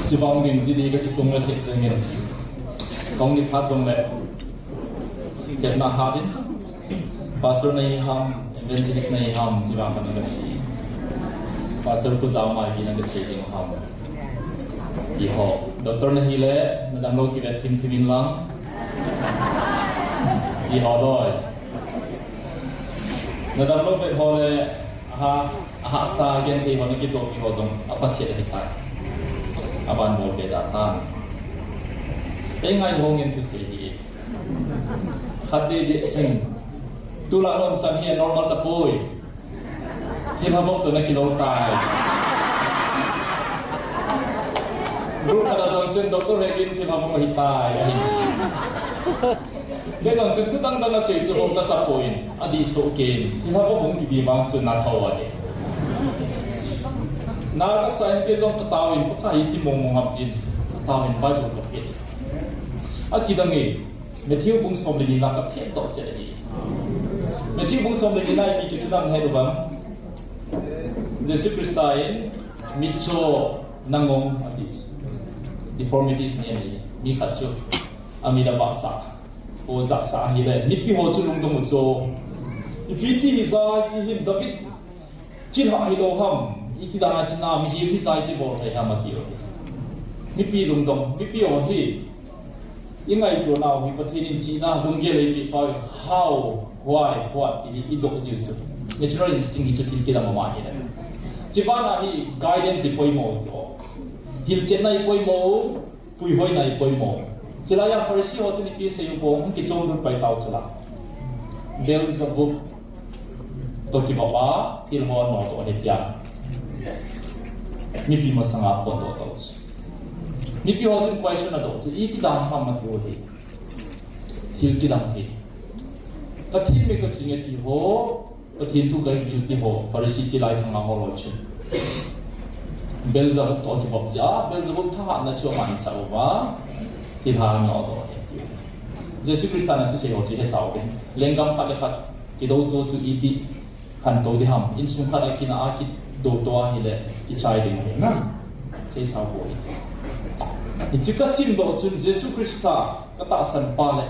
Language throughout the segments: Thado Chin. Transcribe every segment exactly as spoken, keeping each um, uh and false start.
Chivang ding ji di ka kisung le thei sengin. Kong ni phat jong le. Ket na ha din. Pastor nei ham, evangelist nei ham, chivang ka na ka si. Pastor ku jao mai di na ka si ding ham. Di ho. Doctor na hi le, na dam lo ki vet thim thim in lang. Di ho doi. Na dam lo vet ho le, aha, aha sa gen thei ho na ki to ki ho jong, apa si da hi tai. Aban bol be da tan. Ei ngai ho ngen tu si di. Khat dei dei cheng. Tulai nom chan hi normal tapoi. Thilha bok toh na kilou tai. Group khat a jong chun doctor he kin thilha bok ahi tai. Ahi. Be jong chun thu dang dang a sei chu bok ka sa poi. Adih soh ken. Thilha bok hung kidi vang chun na tho ahi. Na ka sa in ke jong ka tao in, ka hi ti mong mong ham tin. Ka tao in Bible ka pe. A kidang e. Matthew bung som le ni na ka phet doh chet ahi. Matthew bung som le ni na ipi kisun ham he lu bang. Jesu Christa in mitcho nangong ati. Deformities ni ani. Mi khat chu. Ami da ba sa. O ja sa hi le. Mipi ho chu lungdong u cho. Ipi ti hi jai chi hin David. Chilhah hilou ham, iti dan a china mihem hi jai chi bol thei ham ati u. Mipi lungdong, mipi ho hi. I ngaito nau hi Pathen in china lunggel eipeh pau, how, why, what, ti hi i doh jiu chu. Natural instinct hi chu thil kidang ama hi le. Chibana hi guidance i poimo chu. Hilchetna i poimo, Puihoi na i poimo. Chulai a Pharisee ho chun ipi asei u bang, kichom lut pai tau chula. Beelzebub toh kibang a, thil ho nodoh ahi tia. Mipi masanga phondoh tau chu. Mipi ho chun question adoh chu, iti dan ham ati u hi. Thil kidang hi. Ka thil me ka ching e ti ho, Pathen thu ka hil ti ho, Pharisee chulai khanga ho loi chun. Beelzebub toh kibang jeh a, Beelzebub thahatna chu aman chauva, thilha nodoh ahi ti. Jesu Christa na thusei ho chu he tau ve. Lenggam khat le khat, kidouto chu iti, khantou di ham, insung khat a kina a kidouto ahi le, kichai ding ahi na. Sei sao bou hite. Hichu ka simdoh chun Jesu Christa, ka tahsan pa le,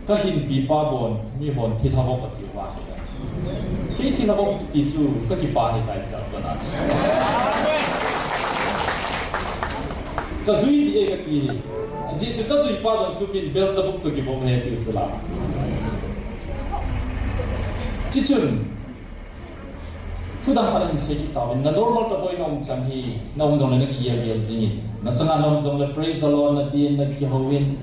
Ka hinpi pa bon, mi hon thilha bok ati uva. Kei thilha bok ti chu, ka kipa hi tai cha, ka na chu. Ka jui di e ka ti. Ajeh chu ka jui pa jong chu min Beelzebub toh kibang ahi ti chu la. Chuchun, Thu dang khat hin sei kit tauvin, na normal tapoi na um chan hi, na um jongle na kigel gel jingin. Na changa na um jongle praise the Lord na tin, na kihouvin.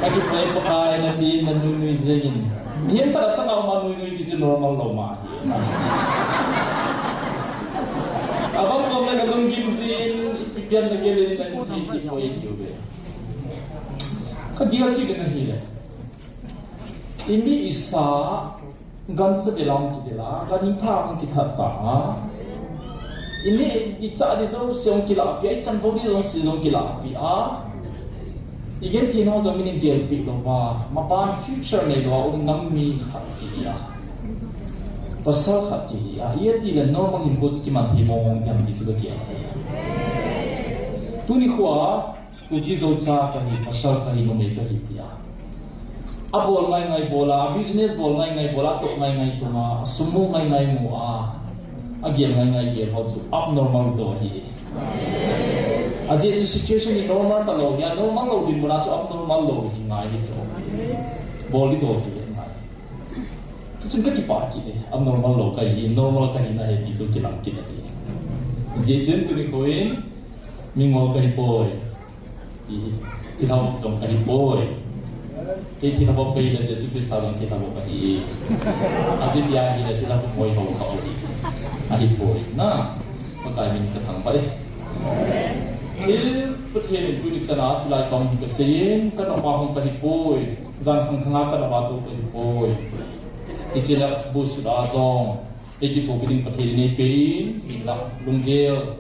Ka kipah e Pakai na tin, na nui nui jingin. Mihem khat a changa um a nui nui ti chu normal lou ma hi. Abang jongle na lunggim jin, ipi pian na gelin, na thei ji poi kiu ve. Ka gel kit ding ahi le. I mi i sa, Gancha dela hung kidela, ganhing tha hung kitha ta a. I neh i chah di jouse hung kilah peh a, i chanvo di jouse jong kilah peh a. I genthei nau jong min i gelpeh lou va, maban future neilou a um nam mi khat kihi a. Pasal khat kihi a. I ati le normal hinkho chu kiman thei mong mong ding ham ti chu ka gel. Tuni khoa, Kuki Zo cha kahi, pasal kahi, numei kahi tia. Abol ngai ngai bol a, business bol ngai ngai bol a, atoh ngai ngai tong a, asum mu ngai ngai mu a, agel ngai ngai gel ho chu abnormal jo ahi. Ajeh chu situation hi normal talou hi, normal lou dinmun a chu abnormal lou hi ngai hi chu. Bol di do ti ngai. Chuchun ka kipah kit e, abnormal lou kahi, normal kahi na hi ti chu kilang kit ahi. Ajeh chun tuni khoin, mingol kahi poi. Thilha bok jong kahi poi. Kei thilha bok kahi le Jesu Christa jong thilha bok kahi. Ajeh tia ahile thilha bok moi ho kahi. Ahi poi. Na, Pakai min kathangvah e. Thil Pathen in tuni chan a chilai kam hi kasei in, ka napa hung kahi poi. Jan khang khang a ka napa toh kahi poi. Hiche le bu sut a jong, eikithopi ding Pathen in eipe in, min lah lunggel.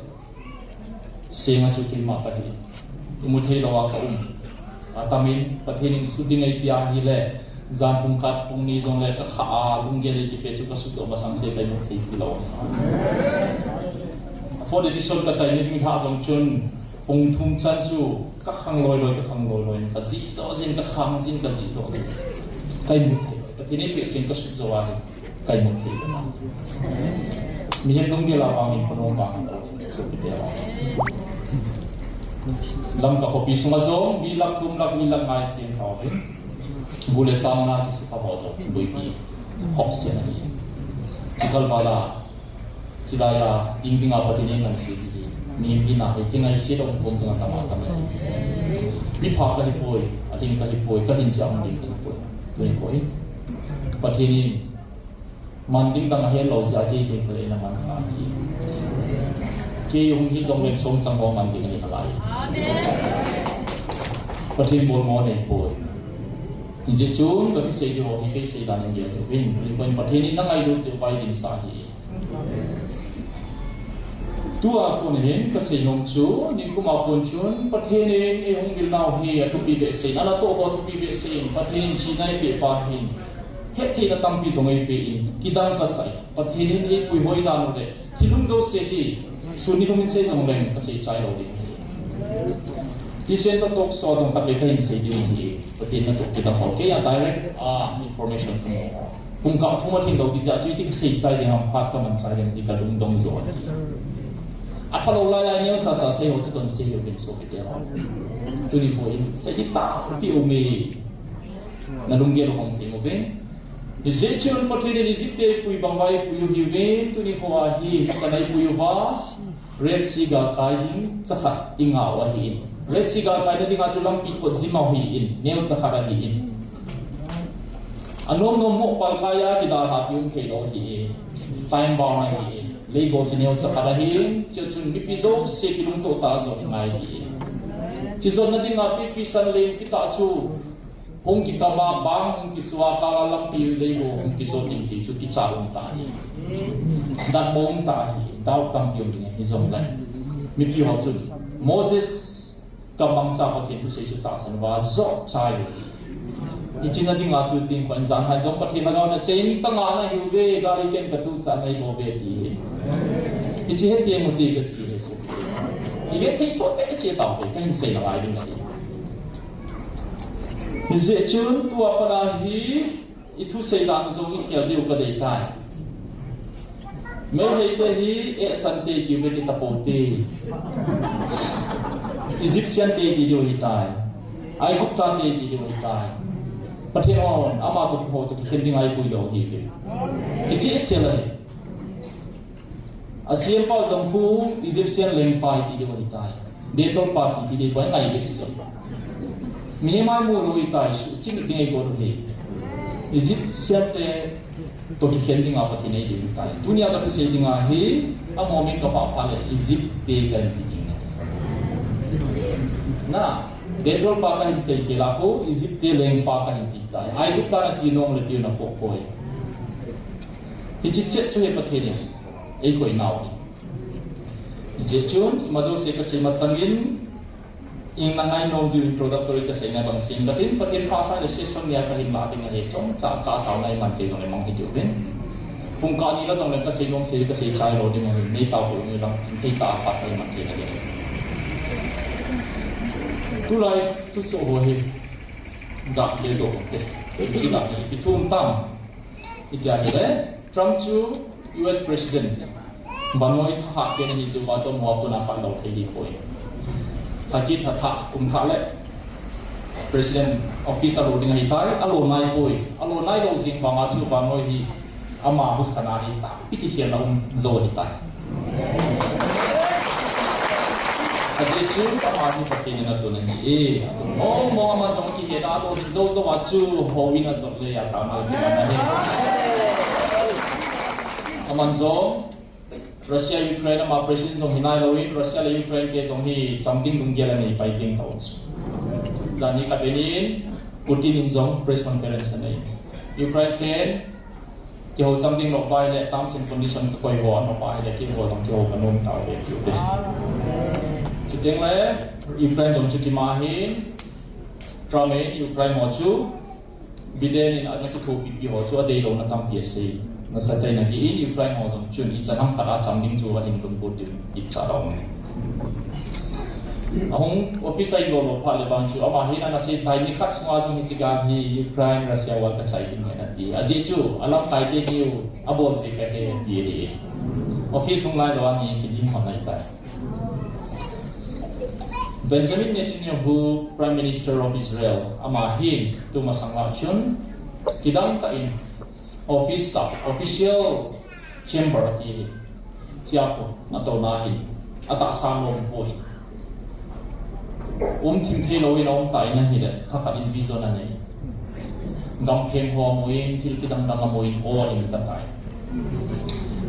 Seng a chu keima kahi. Imu thei lou a ka um. Atam in, Pathen in sut ding ahi tia ahile, jan pung khat, pung ni jongle ka kha a, lunggel eikipe chu ka sut doh masang se ka imu thei ji lou. Fourth edition ka chai ni ding lhah jong chun, Pung thum chan chu ka khang loi loi, ka khang loi loi, ka jih doh jin, ka khang jin, ka jih doh jin. Ka imut thei loi. Pathen in peh cheng ka sut jou ahi. Ka imut thei loi. Mihem lunggel a vang in, khonung vang in, so kiti a vang. Lamka khopi sunga jong, mi lakh thum lakh, mi lakh nga cheng kha uve. Bu le chang na kisukha ho jong, buipi. Hop se na ni. Chikal bala. Chilai a, ding ding a Pathen in nang sei ji hi. Mi, mi na hei, kingaise dong pum ding a tam a tam e. Mi pha ka hi poi, a ding ka hi poi, ka ding jam ding ka hi poi. Tuni poi. Pathen in, man ding dang a hei lo ja kei hei pale na man ka hi. Kei hung hi jong leng song chang ho man ding hi na lai. Amen. Pathen bol mo nei poi. Hijeh chun, ka kisei ding ho hi kei sei dan in gel ding uvin. Tuni poi Pathen in na ngailut jeh u vai ding sa hi. Tua kon hin ka seinom chu, nikum a kon chun, Pathen in eihung vil nau hi athupi behseh in, ana toh ho athupi behseh in, Pathen in chihna eipeh pa hin, hettheina tampi jong eipeh in, kidang kasah in, Pathen in eipui hoi dan u le, thil hung jouse hi, sun nilum in sei jong leng ka sei chai lou ding hi. Christian talk show jong khat vei ka hin sei ding hi, Pathen natoh kidang ho, kei a direct, ah, information ka mu. Pungkah thum a theng lou ti jeh chu iti ka sei chai ding ham, phat ka man chai ding ti ka lungdong jo. Aphalou lai lai neo cha cha sei ho chu ton sei ho bin so kiti ho. Tuni poi sei ding tampi um e. Na lunggel u hong thei mo ve. Hijeh chun Pathen in Egypt te pui bang vai pui u hi ve, tuni poi hi ka nai pui u va. Red Sea galkai ding, chakhat i ngah u ahi in. Red Sea galkai na ding a chu lampi kot jima u hi in, neo chakhat ahi in. Anom nom mo palkai a kidalha ti um thei lou ahi in. Time bound ahi in. Leigo chu neo chakhat ahi in. Chu chun mipi jouse kilungto tah a jot ngai ahi in. Chi jot na ding a pipi san len kitah chu Hung kikam a bang, hung kisua kal a lampi leigo hung kijot ding ti chu kicha um ta hi. Datmo um ta hi, doubt tampi um ding hi jong le. Mipi ho chun, Moses kamangcha Pathen thusei chu tahsan uva jot chai u hi. Hiche na ding a chu tin kho in jan hai jong Pathen lhagao na seiyin ka ngah na hiu ve, gari ken ka tuchan na hi bou ve ti hi. Hiche hi ti mu ti ka ti hi chu. I vet thei sot behseh tau ve, ka hin sei na ngai ding ahi. Hijeh chun tua pat a hi i thusei dan jong i khel diu ka dei tai. Meitei te hi Ehsan te ti ve, kita pou te. Egyptian te ti diu ahi tai. Aigupta te ti diu ahi tai. Pathen hon ama toh kiho toh kikhen ding a eipui lou ahi ve. Kicheh sel ahi. A siampa jong khu Egyptian lengpa ti diu ahi tai. Deitolpa ti, ti diu ahi ngai behseh. Mihem a imu lou ahi tai, suhchet ding ahi got u hi. Egyptian te toh kikhen ding a Pathen eideiyun tai. Tunia ka thusei ding ahi, amaho min ka pah phat le Egypt te ka hin ti ding ahi. Na, Deitolpa ka hin ti khel a khu, Egypt te lengpa ka hin ti tai. Aigupta na ti nom le ti na poh poi. Hiche chet chu hi Pathen in eikoi nau ahi. Hijeh chun, ima jouse ka sei masang in, in na ngai nom jiu introductory ka sei ngai bang sem ka tin, Pathen pha sai le session nia ka hin la ding ahi, chomcha ka taona iman thei jong le mang hi diu vin. Pungkah ni la jong le ka sei nom sei, ka sei chai lou ding ahi, nei tao ko ni lang, ching thei ta a phat ka iman thei na ding. Tulai, thusoh ho hi, dah le doh te, chi dah ni, i thum tam. Itia hile, Trump chu U S President. Vannoi thahat pen ahi chu, vachom hoa puna pan lou thei hi poi. Thakit tha tha, kum tha le President office a lo ding ahi tai, a lo nai poi. A lo nai lou jing vang a chu vannoi hi ama husa na hi tampi kikhelna um jo ahi tai. Ajeh chu ama hi Pathen in atun ahi e. Atun mong mong, aman jong kihe da lo hin jo jo a chu houin ajot le a tama kiman ahi. Aman jong Russia Ukraine ama president jong hi nai lou in, Russia le Ukraine te jong hi chamding lunggel anei pai jing tau chu. Jan hi khat in Putin in jong press conference anei. Ukraine ten Kihou cham ding lou pai le terms and condition ka koi ho, ano pai le kihou dong kihou ka nom tau ve tiu ve. Chuteng le Ukraine jong chutima hin Trump in Ukraine ho chu Biden in ana kithopi pi ho chu adei louna tampi asei. Nasatah in aki in Ukraine ho jong chun ichan ham khat a cham ding chu ahin lungput ding icha lou me. Ahung office a ahin lolo phat le vang chu, ama hin ana seisai, nikhat sunga jong hiche gal hi Ukraine Russia war kachai ding ahi ati. Ajeh chu, alamkai te niu, abol jeh kahe ati ahi. Office hung lai lou a hi, kiding hon lai tai. Benjamin Netanyahu, Prime Minister of Israel, ama hin, tumasang lah chun, kidang tah in, office a, official chamber ati hi. Chia khu, atouna hi, atahsa nom khu hi. Um thim thei lou in aum tai na hile, thakhat in vision anei. Gam pheng ho amu in, thil kidang dang amu in, aw in aja tai.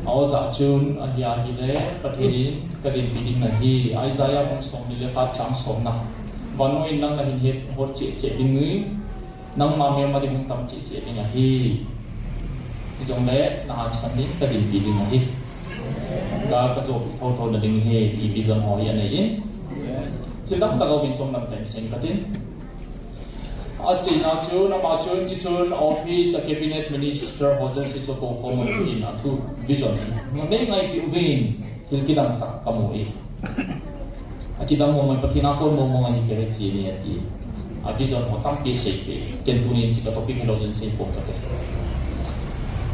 Aw ja chun, ahi ahile, Pathen in, kadinpi ding nahi, Isaiah bung som ni le khat chang som na. Vannoi in nang nahin het hot cheh cheh ding in, nangma melma ding hung tam cheh cheh ding ahi. Hijongle, nahansan ding, kadinpi ding ahi. Gal kajopi thotho na ding ahi, ti vision ho hi anei in. Thil dang tah aum in chomlam tah in sei katin. Aseina chu, ama chun, chi chun, office a cabinet minister ho jouse chu akou khom in athu vision. Nei ngaipi uvin, thil kidang tah kamu e. Akidang mong mong, Pathen a kon mong mong ahi kahe chi ni ati. A vision ho tampi seipeh. Ken tunin hiche ka topic hilou jeh in seipon kate.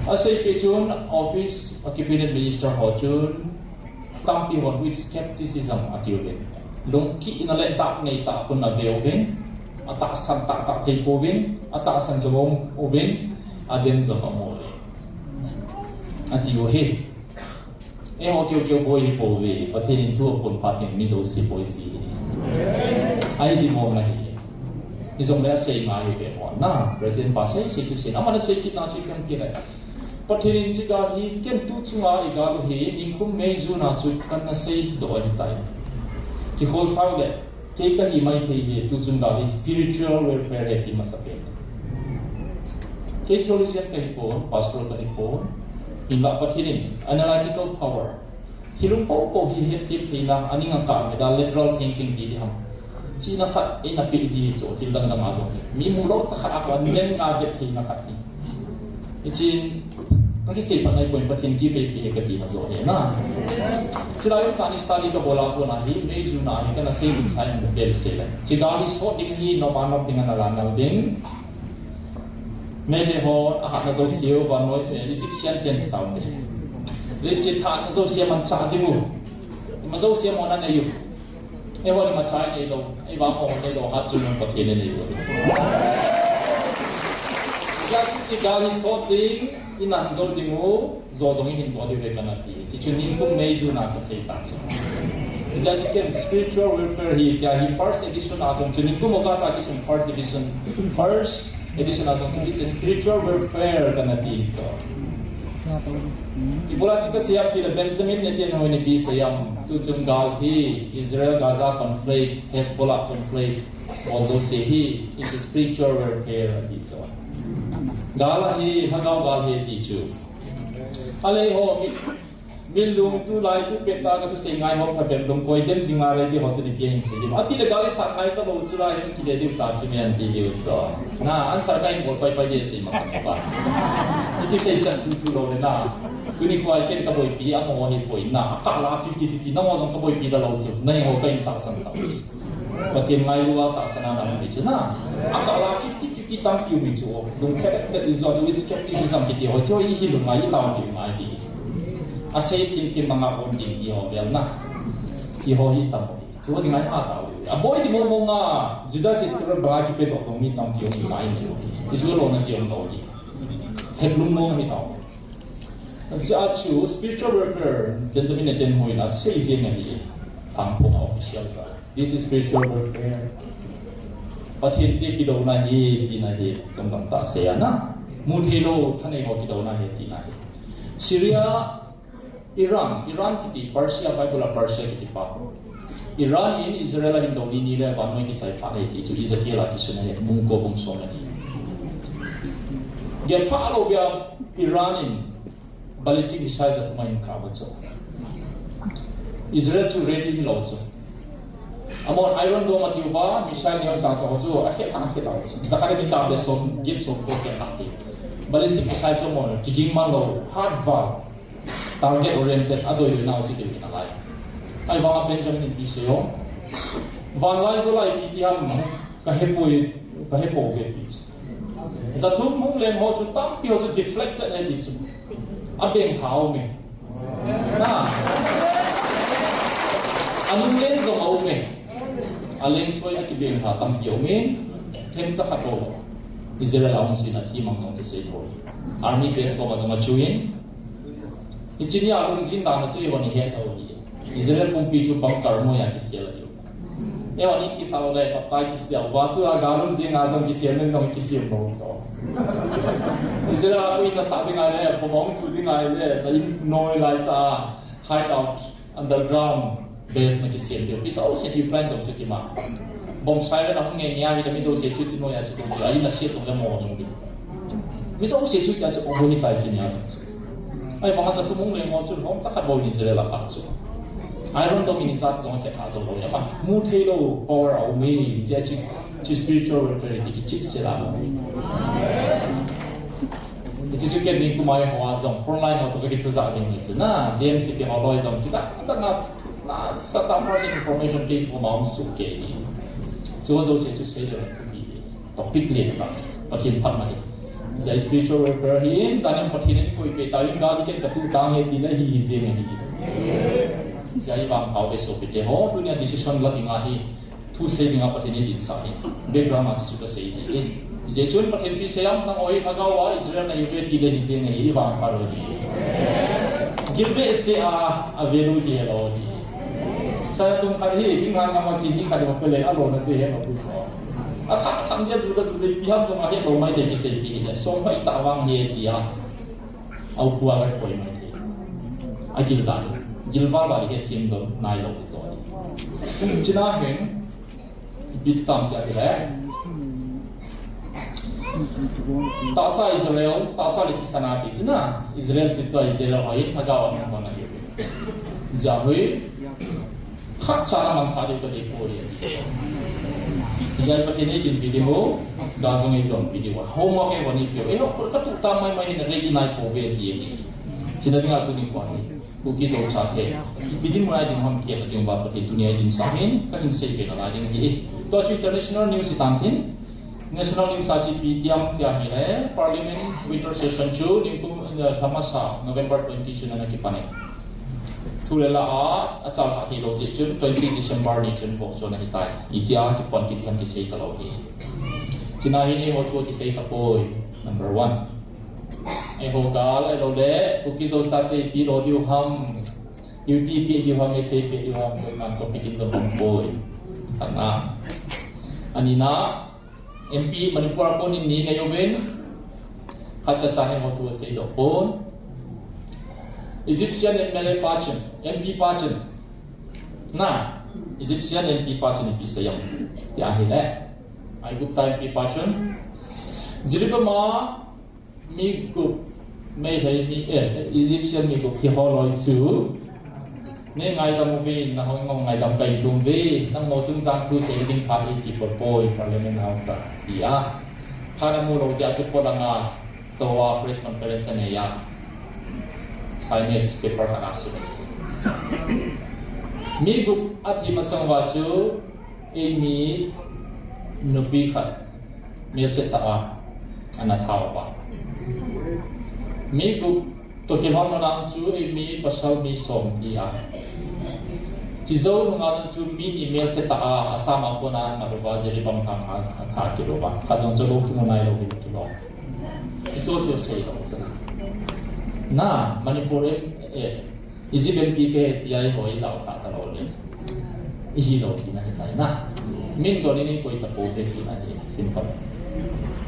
Aseipeh chun office a cabinet minister ho chun tampi hon with skepticism atiuvin. Lungkitna le dah nei tah khun aveuvin. Atahsan tah tah thei pouvin. Atahsan jong aum uvin. Adem jong aum uvin. Atiu hi. Eiho keu keu boi hi pouve, Pathen in thu aphon phat in mi jouse boi ji. Ahi di mong ahi. Hijongle asei ngai u pen ho na, President pa sei sei chu sei, aman asei kit na chu ipi ham tile, Pathen in hiche gal hi ken tu chunga igal u hi, nikum May June a chu kana seidoh ahitai. Kihol sao le, kei kahi maithei hi, tu chunga hi spiritual warfare ahi ti masapen. Kei theologian kahipon, pastor kahipon, hinla Pathen in analytical power, thil um popo hi hetthem theina, aning a kah me da, lateral thinking ti ding ham, chihna khat eina peh ji chu, thil dang dang a jong hi. Mi mulou cha khat a kon len nga hettheina khat hi. Hichun, kakisei phat nai poi, Pathen kipei pi hi kati na jo hi na. Chulai um tah in study kabol a kona hi, May June a hi kana sei jing sa in bel sei le. Hiche gal hi sot ding hi, nom a nom ding, nal a nal ding. Meitei ho ahatna jouse u, vannoi, eh, Egyptian ten tao te. Leiset thahatna jouse manchah ding u. Ima jouse mona nei u. Eiho le machai neilou, eivang ho neilou, hat chu Pathen in anei u. Hijeh chun hiche gal hi sot ding, inan jou ding u, jo jong ihin jo diu ve kana ti. Hiche chu nikum May June a kasei tah chu. Hijeh chun ken spiritual warfare hi, tia hi first edition a jong chu nikum August a kisun first division, first edition a jong chu hiche spiritual warfare kana ti chu. Ibola chu kasei ham tile Benjamin Netanyahu in ipi asei ham, tu chung gal hi, Israel Gaza conflict, Hezbollah conflict, all those hi, it's a spiritual warfare ati chu. Gal ahi, lhagao gal ahi ati chu. Ahile ho, mi, mi lungtu lai tu pet a kathusei ngai ho phabep lungkoi dem ding a ready ho chu ipi ahin sei diu. Atile gal isat ngai talou chu lai hin kile diu ta chu mi anti diu chu. Na, answer kahin bol pai pai ding sei masang pa. Iti sei chan thu thu lou le na. Tuni koi ken kaboipi, amaho hi poi na. Akah la fifty fifty, nangho jong kaboipi talou chu. Nangho kahin tahsan talou chu. Pathen ngailu a tahsan a na um hi chu na. Akah la fifty fifty tampi um hi chu. Lungkhet tet in jo chu, skepticism kiti ho chu, ihi lungngai, itao lungngai ti. Asei thim thim manga pon ding ti ho bel na. Ti ho hi tam. Chu ding ngai ma tao. Aboi di mong mong a, Judas Iscariot banga kipedoh jong mi tampi um sa in ti. Jesu lona jeh um tao ti. Hetlum nom hi tao. Hijeh chun spiritual warfare, Benjamin Netanyahu in asei jeng ahi, Tangphung official a. This is spiritual warfare. Pathen te kidouna ahi, tina ahi, chomlam tah sei ana. Mu thei lou, thanei ho kidouna ahi, tina ahi. Syria, Iran, Iran kiti, Persia, Bible a Persia kiti pa. Iran in Israel ahin dou ni ni le vannoi kisai phat ahi ti chu Ezekiel a kisun ahi, bung ko bung som le ni. Gel pha lou bia Iran in ballistic missiles athum ahin kap u chu. Israel chu ready hilou chu. Amahon Iron Dome atiu va, missile ni hon chang chu chu, akhe thang khe lou chu. Jakhat ni tam le som, get som ko khe thang khe. Ballistic missile chu amahon kiging man lou, hard valve. Target oriented, adoi doi nau chu tiu kina lai. Ahivanga Benjamin in ipi asei u. Vanlai July ipi ti ham, ka hepoi, ka hepouve ti chu. Jathum hung leng ho chu tampi ho chu deflected ahi ti chu. Abeng tha aume. Na. Anung leng jong aume. Aleng soi a kibeng tha tampi aume. Themcha khat ho. Israel a hung sina themcha jong kisei ho. Army base koma jong achuh in. Hiche nia lungjin dan a chu eihon ihet u ahi. Israel pumpi chu bunker noiya kisel ahi. Eihon in kisel le, taptai kisel. Vatu a galun jing a jong kisel nen jong kisel mo so. Israel a koi nasah ding ahile, bomb hung chu ding ahile, ta in noi lai ta, hideout, underground base na kisem diu. Mi jouse chu plan jong chu kima. Bomb siren ahung nge nge ahile mi jouse chu chu noiya chu kum chu. Ahi na se tum le mo hung di. Mi jouse chu kya chu kum ni tai chu nia. Ahivanga jathum hung leng ho chu lhomcha khat bou in Israel a kha chu. Iron Dome in ijat jong che kha jong lou ya ma. Mu thei lou power aume, hiche chu, chu spiritual warfare ti kicheh se la. Hiche chu ken nikum a eiho a jong frontline ho toh kakithu jah jing hi chu na, James ti ho loi jong kidang dang a na, satan first information case ho ma um suh kei hi. Chu jouse chu sei le thupi. Topic len tah, Pathen phatna hi. Hijeh a spiritual warfare hi, jan in Pathen in koi peh tah in, gal hi ken katuh tang e ti le hi hi jeng ahi. Hijeh a ivangpha uve sopite ho, tunia decision la ding ahi, thu sei ding a Pathen in eidinsah ahi. Background a chu kasei ahi. Hijeh chun Pathen pi sei am, nangho hi lhagao a Israel nahiuve ti le hi jeng ahi, ivangpha lou ahi. Gilbeh se a, a value kihe lou ahi. Sa tum khat hi, ding han ngam a chi ni khat ma pe le, a lona se he lou pu so. Athah tham dia ju da ju dei, ipi ham jong ahet lou maithei kiseipi hile, som hoi tah vang ahi tia. Au pua ka koi maithei. Agil dan. Gil val val hethem doh nailou hi jong. Chuna hin, ipi ti tam tia hile. Tahsa Israel, tahsa le kisana ti sina. Israel ti tua Israel hoi, lhagao a hung hon ahi. Jahui. Khatcha na mangthah diu kadei poi. Hijeh a Pathen in eidinpi diu, ga jong eidonpi diu. Homework eibol ni piu. Eiho katuh tang maimai hin ready nai pouve ti ahi. Chuna dinga tuni kho hi. Kuki Zo chate. Ipi dinmun a eidin ham kiti ding uva Pathen tunia eidinsah in, kahin seipeh nalai ding ahi. Tua chu international news hitam tin. National news a chu ipi ti ham tia hile, Parliament winter session chu nikum, eh, lha masa November twenty chun ana kipan e. Thu le la a, achalhah theilou jeh chun twenty December ni chun vohchon ahitai. Itia kipon kit lhon kisei talou hi. Chuna hin eiho thu kisei tapoi. Number one. Eiho gal ahilou le, Kuki Zo chate ipi lo diu ham. Duty ipi diu ham, eiseipeh diu ham, koiman topic in jong umpoi. Khatna. Anina, M P Manipur a kon in ni nei uvin, khatcha cha hi eiho thu asei doh pon. Egyptian M L A pa chun, M P pa chun. Na, Egyptian M P pa chun ipi sei am tia hile. Aigupta M P pa chun. Jiribam a mi gup, Meitei mi, eh, Egyptian mi gup thi ho loi chu. Nei ngaidam uvin, nahung ngaidam kahin tum uve, nangho chungchang thu sei ding phat eiti poi, Parliament House a, tia. Phat amu lou jeh a chu pot langa, tua press conference anei a. Science paper khat asut. Mi gup athi masang uva chu, eimi nupi khat, melse tah a, ana tha uva. Mi gup toh kilhon nunga chu eimi pasal mi som ti a. Chujou nunga chu mi ni melse tah a, Assam a kona ana mat uva, Jiribam lhang a, atha kit uva. Khat jong chu lou kimu nailou hin kilo. Hichu chu seilou chu. Na, Manipur e, e, Egypt M P kahi tia eiho ijaosah talou le. Ihi lou tina hitai na. Min don in eikoi tapouve tina hi simple.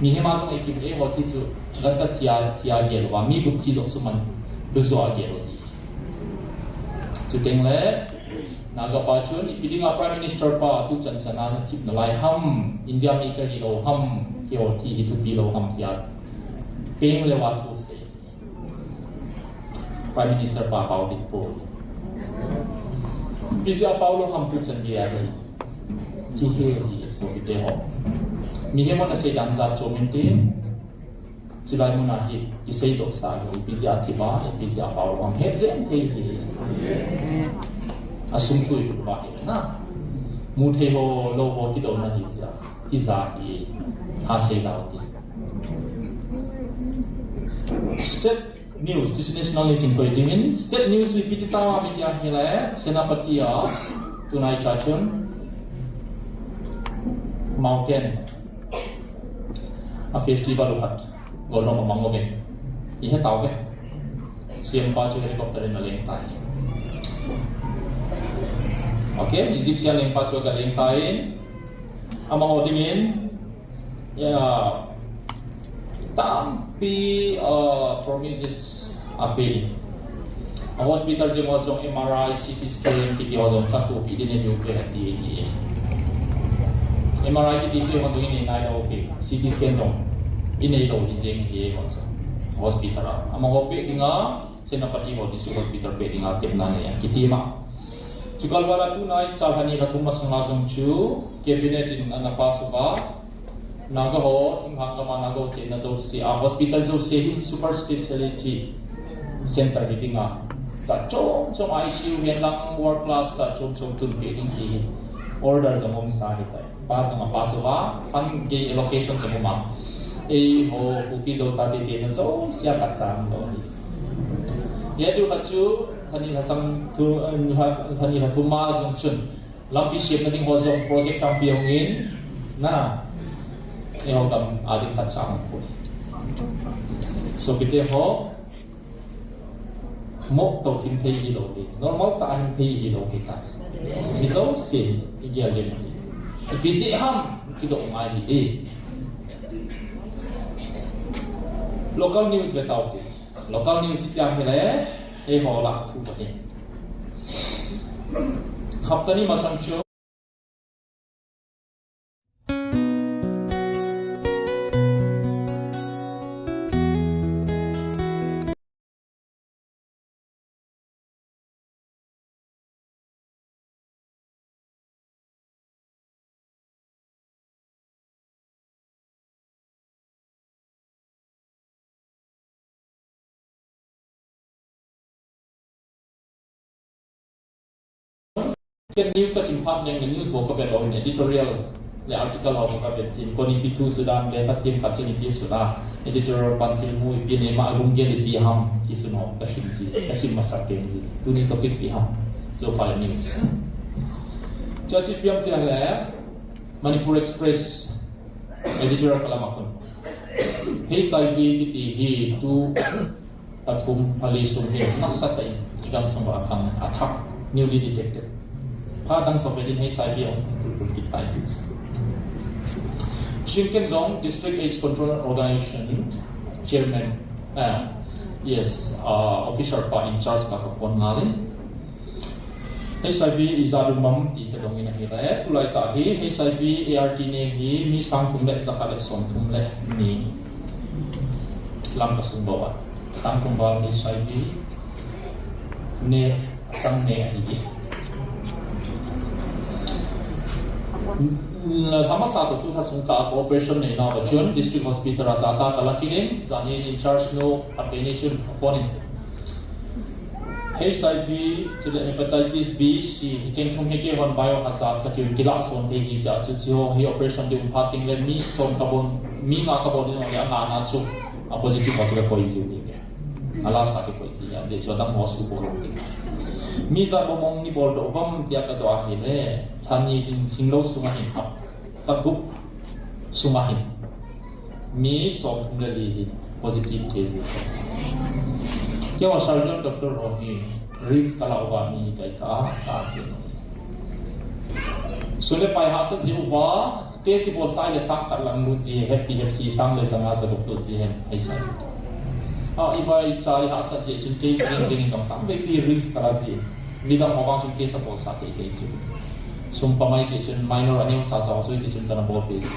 Mihem a jong eikim eiho ti chu gancha thia, thia gel uva, mi gup thi jong suman, lujo a gel u hi. Chuteng le, Naga pa chun, ipi dinga Prime Minister pa tuchan chan a nathip nalai ham, India mi kahilou ham, keiho thi hi thupi lou ham tia. Peng le va thu sei. Prime Minister pa pao ding poi. Ipi jeh a pao lou ham tuchan gei a hi. Kihe hi, sopite ho. Mihem hon asei dan jat chom inte. Chulai mun a hi, kisei doh sa hi, ipi jeh a thip a, ipi jeh a pao lou ham. He jeng thei hi. Asum thu ipi uva hi na. Mu thei ho, lou ho kidouna hi jeh a, tija hi, ha sei lau ti. State news, ti chu national news in koi dingin, state news ipi ti ta, ipi ti ahile, Senapati a, tunai cha chun, mountain, a festival u khat, golnom amang uve. Ihe tauve. C M pa chu helicopter in aleng tai. Okay, Egyptian lengpa chu aga leng tai. Amaho dingin, ya, tampi, uh, promises ape. A hospital jeng ho jong M R I, C T scan kiti ho jong katohpi ding ahiuve ati ahi. M R I kiti chu eiho jong inei nailou uve. C T scan jong inei lou hi jeng ahi eiho jong. Hospital a. Amaho peh dinga, Senapati ho district hospital peh dinga tepna nei a kiti ma. Chukalval a tunai cha lhani lha thum masanga jong chu cabinet in ana pass uva. Naga ho, thinglhang gam a Naga ho cheina jouse a, hospital jouse hi super speciality center hi dinga, cha chom chom I C U hen lang world class cha chom chom tunpeh ding hi order jong umsa ahitai. Pass jong apass uva, fund gei allocation jong um a. Eiho, Kuki Zo tate cheina jouse a khat cha umlou ahi. Hia diu khat chu, lhani lha sang thu, eh, lha, lhani lha thum a jong chun, lampi semna ding ho jong project tampi ahung in, na, eiho gam a ding khat cha ahung pui. Sopite ho, mo to thim thei hilou hi, normal tah a hin thei hilou hi ta. Mi jouse, igel ding hi. Ipi jeh ham, kidoh ngai hi e. Local news ve tau te. Local news ipi ahile, eiho lah thu pa hi. Hapta ni masang chu. Ken news kasim phat leng le news bou kavet lou in editorial le article ho kavet jin, koni ipi thu Sudan le kathem khat chun ipi Sudan editorial pan thil mu ipi nei ma lunggel ipi ham kisun ho kasim ji, kasim masat pen ji. Tuni topic ipi ham. Chu pha le news. Chachi piam ti le Manipur Express editorial column a kon. H I V kiti hi tu pathum, pali sung hi nasatah in i gamsung a khang athah, newly detected. Phat dang toh ve ding H I V ahung tul tul kit tai ti. Shinken jong District AIDS Control Organization Chairman, ah, yes, ah, officer pa in charge pa ka phone ngal in. H I V ijat um am ti kadong in ahile, tulai tah hi H I V A R T ne hi mi sang thum le jakhat le som thum le ni lam kasung bou a. Tangkhul val H I V ne, atang ne ahi. Lha masa toh tu lha sung kah a operation nei nauva chun District Hospital a tata kala kit in, janhi in charge nu ape ni chun aphone in. H I V, chule hepatitis B, C, hicheng thum hi keihon biohazard katiu in kilah son thei hi jeh a chu, hiche ho hi operation ding um phat teng le mi som kabol, mi nga kabol ding le anga na chu a positive ho chu kakoi jiu ding ke. A lasa kakoi jiu ding, le chu adang ho subol ding. Mi ijat mong mong nei boldoh uvam tia kadoh ahile, lhani hin hinglou sunga hin hap. Tagup sunga hin mi som thum le li hi positive cases. Keiho surgeon doctor ho hi risk kala uva mi hi kai ka, ka chen. Sum le pai hahsat jeh uva, test ibol sah le sang khat lang lut ji, happy happy sang le janga jagup lut ji hen, ahi sa. A, ibai cha i hahsat jeh chun kei jing jing in dong tam ve pi risk kala ji. Midang ho vang chun case abol sah teitei chu. Sum pamai jeh chun minor aneo chacha chu hiti chun kana bol te chu.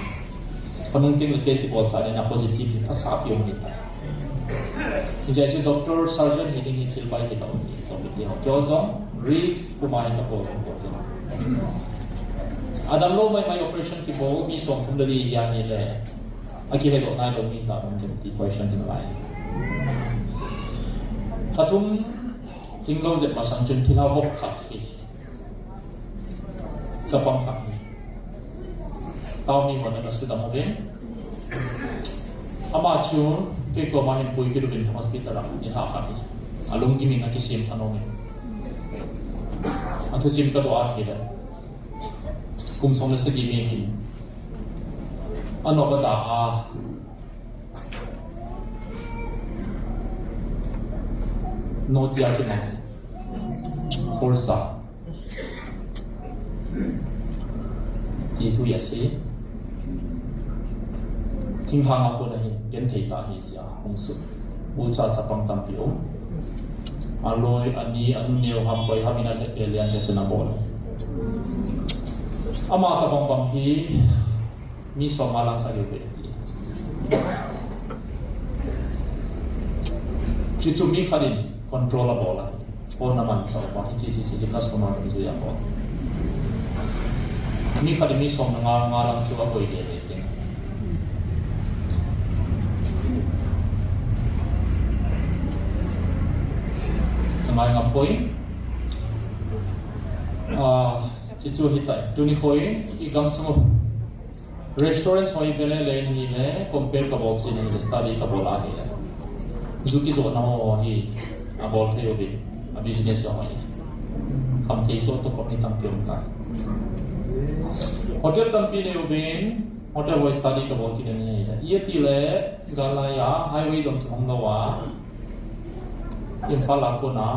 Kanung teng le case ibol sah le na positive hi phasah pi um hi ta. Hijeh chun doctor, surgeon hi ding hi thil bai hilou hi, so mi ti ho. Keiho jong risk puma hi kabol bol chu. Adamlou maimai operation kibol mi som thum le li hi ahile, akihedoh nailou mi ijat um dem ti question hi nalai. Lha thum hinglou jep masang chun thilha vop khat hi Chapang khat hi. Tao mi hon ana sudam uvin. Ama chu kei koma hin pui kit uvin hospital a ni lha khat hi. Alunggim in akisem thanom in. Athusim kadoh ahile, kum som le sagi mi hin, anop ada a, notia kinai, force a ti thu asei. Thinglhang a kona hin genthei tah hi sia hung sut. Ucha chapang tampi um. Aloi, ani, anu neo ham, koi ham in alhep le lian le sena bol. Ama tabang bang hi mi som nga lang kha hiuve ti. Chuchu mi khat in control abol a. Phone aman sa uva, hichi, hichi, hichi, customer in jui abol. Mi khat in mi som nga, nga lang chu akoi le le sing. Ka ngai ngam poi. Ah, chuchu hitai. Tuni khoi, i gamsung restaurant hoi vele le ni le, compare kabol si ni le, study kabol ahi le. Ju kijohna ho hi abol thei uvin, a business ho hi. Khamthei jo toh kop ni tampi um tai. Hotel tampi nei uvin, hotel hoi study kabol kit ni le. Iti le, gal a highway jong kihong lou a, Imphal a kona,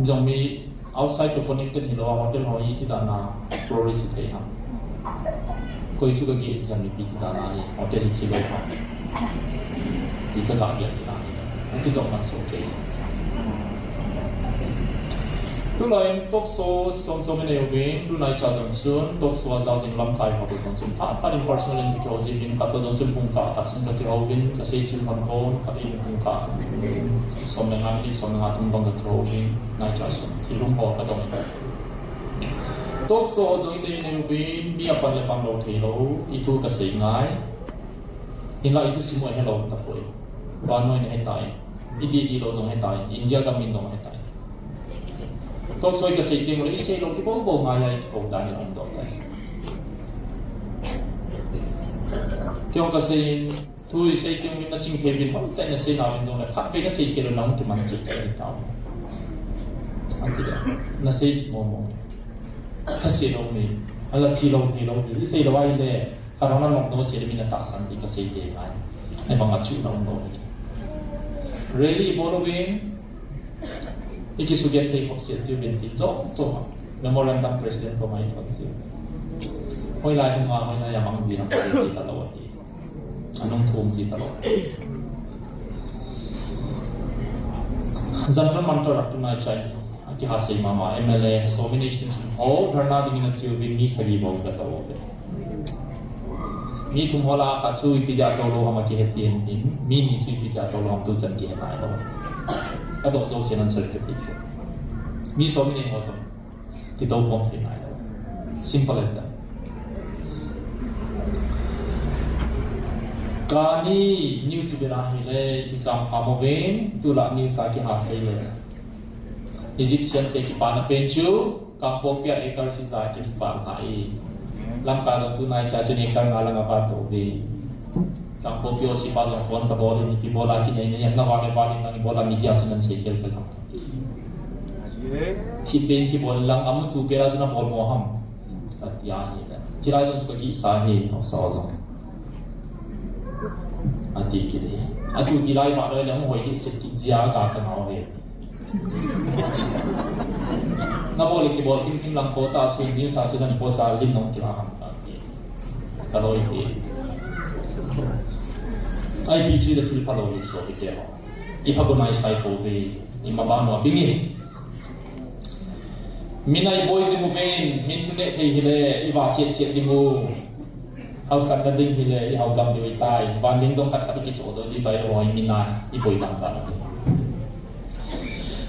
jong mi outside to connected hilou a, hotel ho hi iti dan a tourist hi thei ham. Koi chu kagel jeh a mipi iti dan a hi hotel hi thilou ham ti kagel kit a hi. Akijong man soh kei. Tulai in talk show som som inei uvin, tulai cha jong chun talk show a jao jing lamkai ho jong chun phat phat in personal in kihou jing uvin, khat toh jong chun pungkah khat sung kakihou uvin, kasei chil man kon, khat in pungkah som le nga minute, som le nga thum bang kakihou uvin, nai cha sung, thil lum ho kadong. Talk show jong inei nei uvin, mi apan le pan lou thei lou, ithu kasei ngai. Hinla ithusim u ahelou tapoi. Vannoi in ahetai. Idih dih lou jong ahetai. India gam in jong ahetai. Talk show kasei teng ule isei lou kibol bol ngai a ikihou dan in aum doh tai. Kei jong kasei in, thu isei teng ule naching thei uvin, hoitah in nasei nauvin jong le, khatvei nasei khel le nahung kiman cheh cheh in tao. Ati le, nasei momo. Kasei lou mi. Ala thi lou, thi lou. Isei lou ahile, Khat hon anop doh seh le min atahsan ti kasei teng ngai. Ahivang a chuhna um lou hi. Rally bol uvin, ikisugenthei khop seh cheh uvin ti jong jong a. Memorandum President koma ithot seh. Hoilai hung a, hoilai a mang ji ham ti talou ahi. Anung thum ji talou. Jantar Mantar a tunai chai. Akihasei mama, M L A, so many students, ho dharna dingin ache uvin mi sagi bou katou uve. Mi thum ho lah a khat chu ipi dia tou lou ham akihe tin, mi ni chu ipi dia tou lou ham tuchan kihe nailou. Kadoh jouse nan sel kati. Mi som ni ho jong kitou pom thei nailou. Simple as that. Kani news ipi na hile, kikam pha mo ven, tulai news a kihasei le. Egyptian te kipana pen chu, Kangpokpi a acre sagi kipan hai. Lamka jong tunai cha chun acre nga lang apan to ve. Kangpokpi o sipa jong phone kabol in, ipi bol a kinei nei, navale vale nang ipi bol a media chun nasei khel khel ham. Hipen kibol lang amutu pela chun abol mo ham. Katia hi. Chilai jong chu kakisa hi, hausa jong. Ati kit e. Atu tilai vah loi le hung hoi hih set kit jia ka ka ngau e. Nabol le kibol thim thim lang ko ta chu news a chu nan post a lim nong kila ham ka ti. Ka loi ti. Ai pi chi le thil phalou le so ti ke ho. Ipha ko nai sai ko ve. Ima ba no bingi. Min a iboi jing uvin, hin chu neh thei hile, ivah siat siat ding u. Hausatna ding hile, ihau gam diu ahitai. Van ding jong khat khat ikichoh doh diu tai, oi, min a iboi dan dan.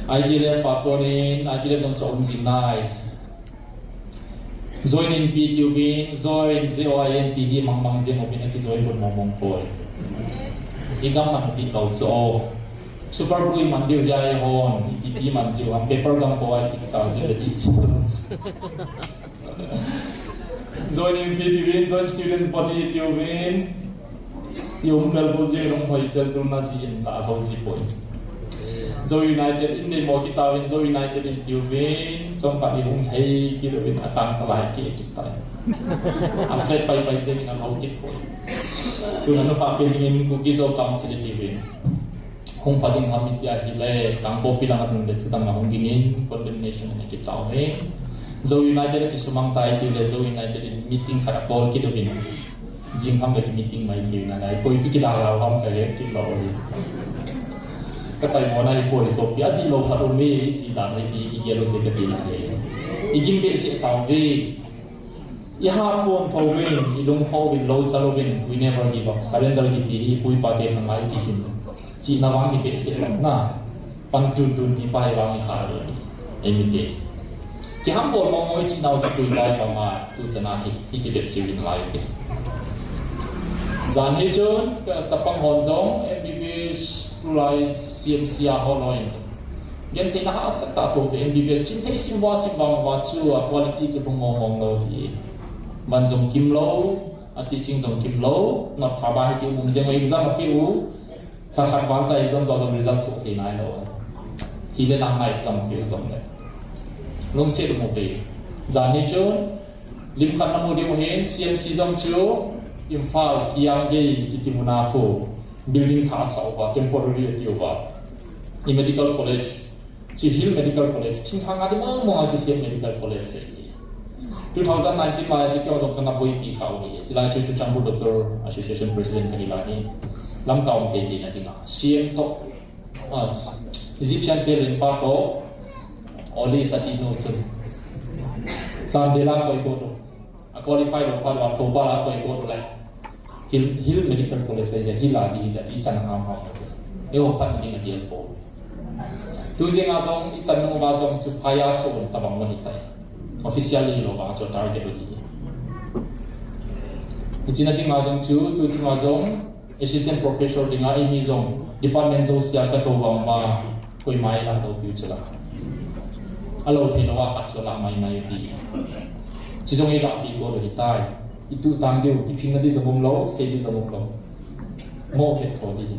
I T L F a konin, I T L F jong choh um jing nai. Join in pi tiu vin, join, J O I N ti hi mang mang jing uvin akijoin got mong mong poi. Igam man pi lou chu o. Super Glue man diu hiai hon, ipi man diu ham, paper gam ko ai tik sa diu le ti chu. Joining P T V, Joint Students Body, P T V. Yung kalbo je nung hoy kalbo na si in la ho si boy. Zo United in de mo kita win, Zo United in P T V. Chong pa ni hung hei ki do win atang ka lai ki kita. A flat pai pai je in a lo ki boy. Tu na no pa pe ni ku ki zo council P T V. Hung pha ding ham iti ahile, Kangpokpi lang a dun le thudang a hung dingin, condemnation a na kitao e. Zo United a kisumang tai ti le, Zo United in meeting khat a call kit uvin. Jing ham le ki meeting mai ti na nai, koi chu kila la ham ka le kit lo hi. Ka tai mo na i koi so pi a ti lo khat um e, i chi dan le pi ki gel u te ka ti na le. I gim be se tao ve. I ha pon tho vin, i lung ho vin, lo chal vin, we never give up. Surrender kiti hi, pui pa te hang ai ti hin. Chi na vang hi behseh lou na. Pan tun tun ti pa hi vang hi ha le. Ei mi te. Ki ham bol mo mo i chi nau ki pui pai pa ma, tu chana hi, hi ti behseh vin lai te. Jan hi chun, ka chapang hon jong, M B B S tulai C M C a ho lo in jong. Gen te na ha sa ta to te M B B S sim thei sim wa sim bang wa chu a quality chu hung ngong ngong lo ti. Man jong kim lo, a teaching jong kim lo, not tha ba hi ti um jeng exam a pe u. Kha khat val ta exam jong result so thei nai lo. Hi le na ma exam pe u jong le. Long se mo pe. Jan hi chu Lim khat na mu diu hin, C M C jong chu, Imphal, Kiang Gei, kiti muna khu, building thah a sa uva, temporary a ti uva. I medical college, chi Hill Medical College, thinghang a di mong mong a kisem medical college se. Two thousand nineteen lai chi kyo jong kana boipi kha uva. Chi lai chu chu Changbu Doctor Association President ka hi lai ni. Lam ka um te te na dinga. C M to Ah, Egyptian te len pa to, Oli Sati no chun. Chandela koi ko to. A qualify lo pa lo, Thoubal a koi ko to le. Hill, Hill Medical College le, Hill a di, i chan ham ham. E ho pan ding a di po. Tu jing a jong, i chan no ba jong chu phaya chu tabang mo ni tai. Officially lo ba chu target lo di. I chin a ding a jong chu, tu chung a jong, Assistant Professor dinga i mi jong department jousea ka to vang va koima i la to piu chula. A lo thei lo a khat chu la mai mai pi. Chi jong i la pi ko lo hi tai. I tu tang diu, i phin na di jong um lo, sei di jong um lo. Mo phet tho di di.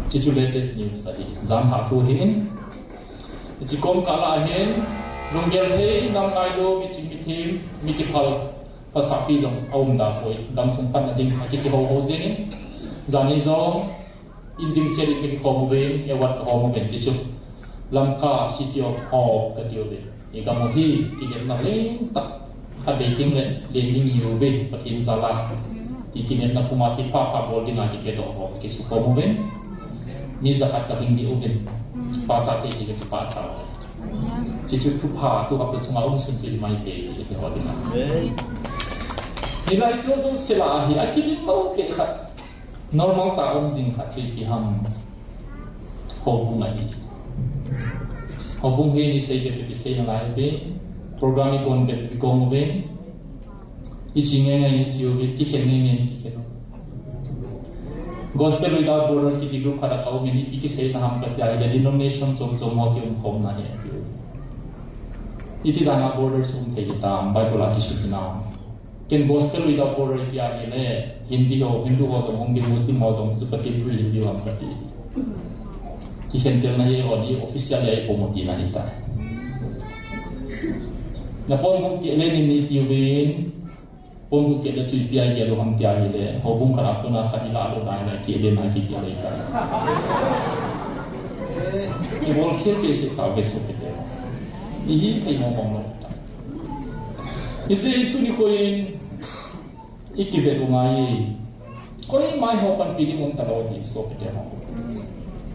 Chi chu latest news a hi. Jan ha thu hin. Chi kom ka la hin. Lunggel thei nam ngai lo mi chi mi thim mi ki phal. Pasakpi jong a um da poi, dam sung pan na ding, a kiki ho ho jeng in, jan hi jong, in dim set in kiki ho mo ven, e wat ka ho mo ven ti chu. Lamka City of Hope ka ti u ve. I gam u hi, ki dem na leng tak, kha be ting le, leng ding u ve, Pathen jal a. Ti ki nem na puma ti pa pa bol ding a ki pe do ho, ki su ho mo ven. Mi jakhat ka hing di u ven. Pa cha te ki pa cha. Chi chu thupha tu hap ta sunga um sun chu hi mai te, hi te ho ding a. Hi lai chu jong sila hi, a kilin lo te khat. Normal ta um jing khat chu ipi ham. Houbung ahi. Houbung hi ni sei ke pe sei na lai pe. Program i kon pe pe kon ve. I chi nge nge ni chi u ve, ki khen nge nge ni ki khen. Gospel Without Borders kiti group khat a ka um in, ipi kisei na ham ka ti a, ile denomination chom chom ho ki um khom na hi ti. Iti dan a borders um thei ki tam, Bible a kisu ki na. Ken Gospel Without Border ti a ile, Hindi ho, Hindu ho jong, Muslim ho jong, chu ka ti, Hindu ho ka ti. Ki khen tel na ye ho ni official ye ko mo ti na ni ta. Na pom ko ke le ni ni ti u ve. Pom ku ke le chu ipi a ke lo ham ti a hile, houbung khat a kona khat i la lo na hile, ke le na ki ke le ta. I bol khel ke se ta ve so ke te. I hi kai mo bang lo ta. I se i tu ni ko in, i ki ve lo ngai. Koima i ho panpi ding um ta lo hi so ke te ho.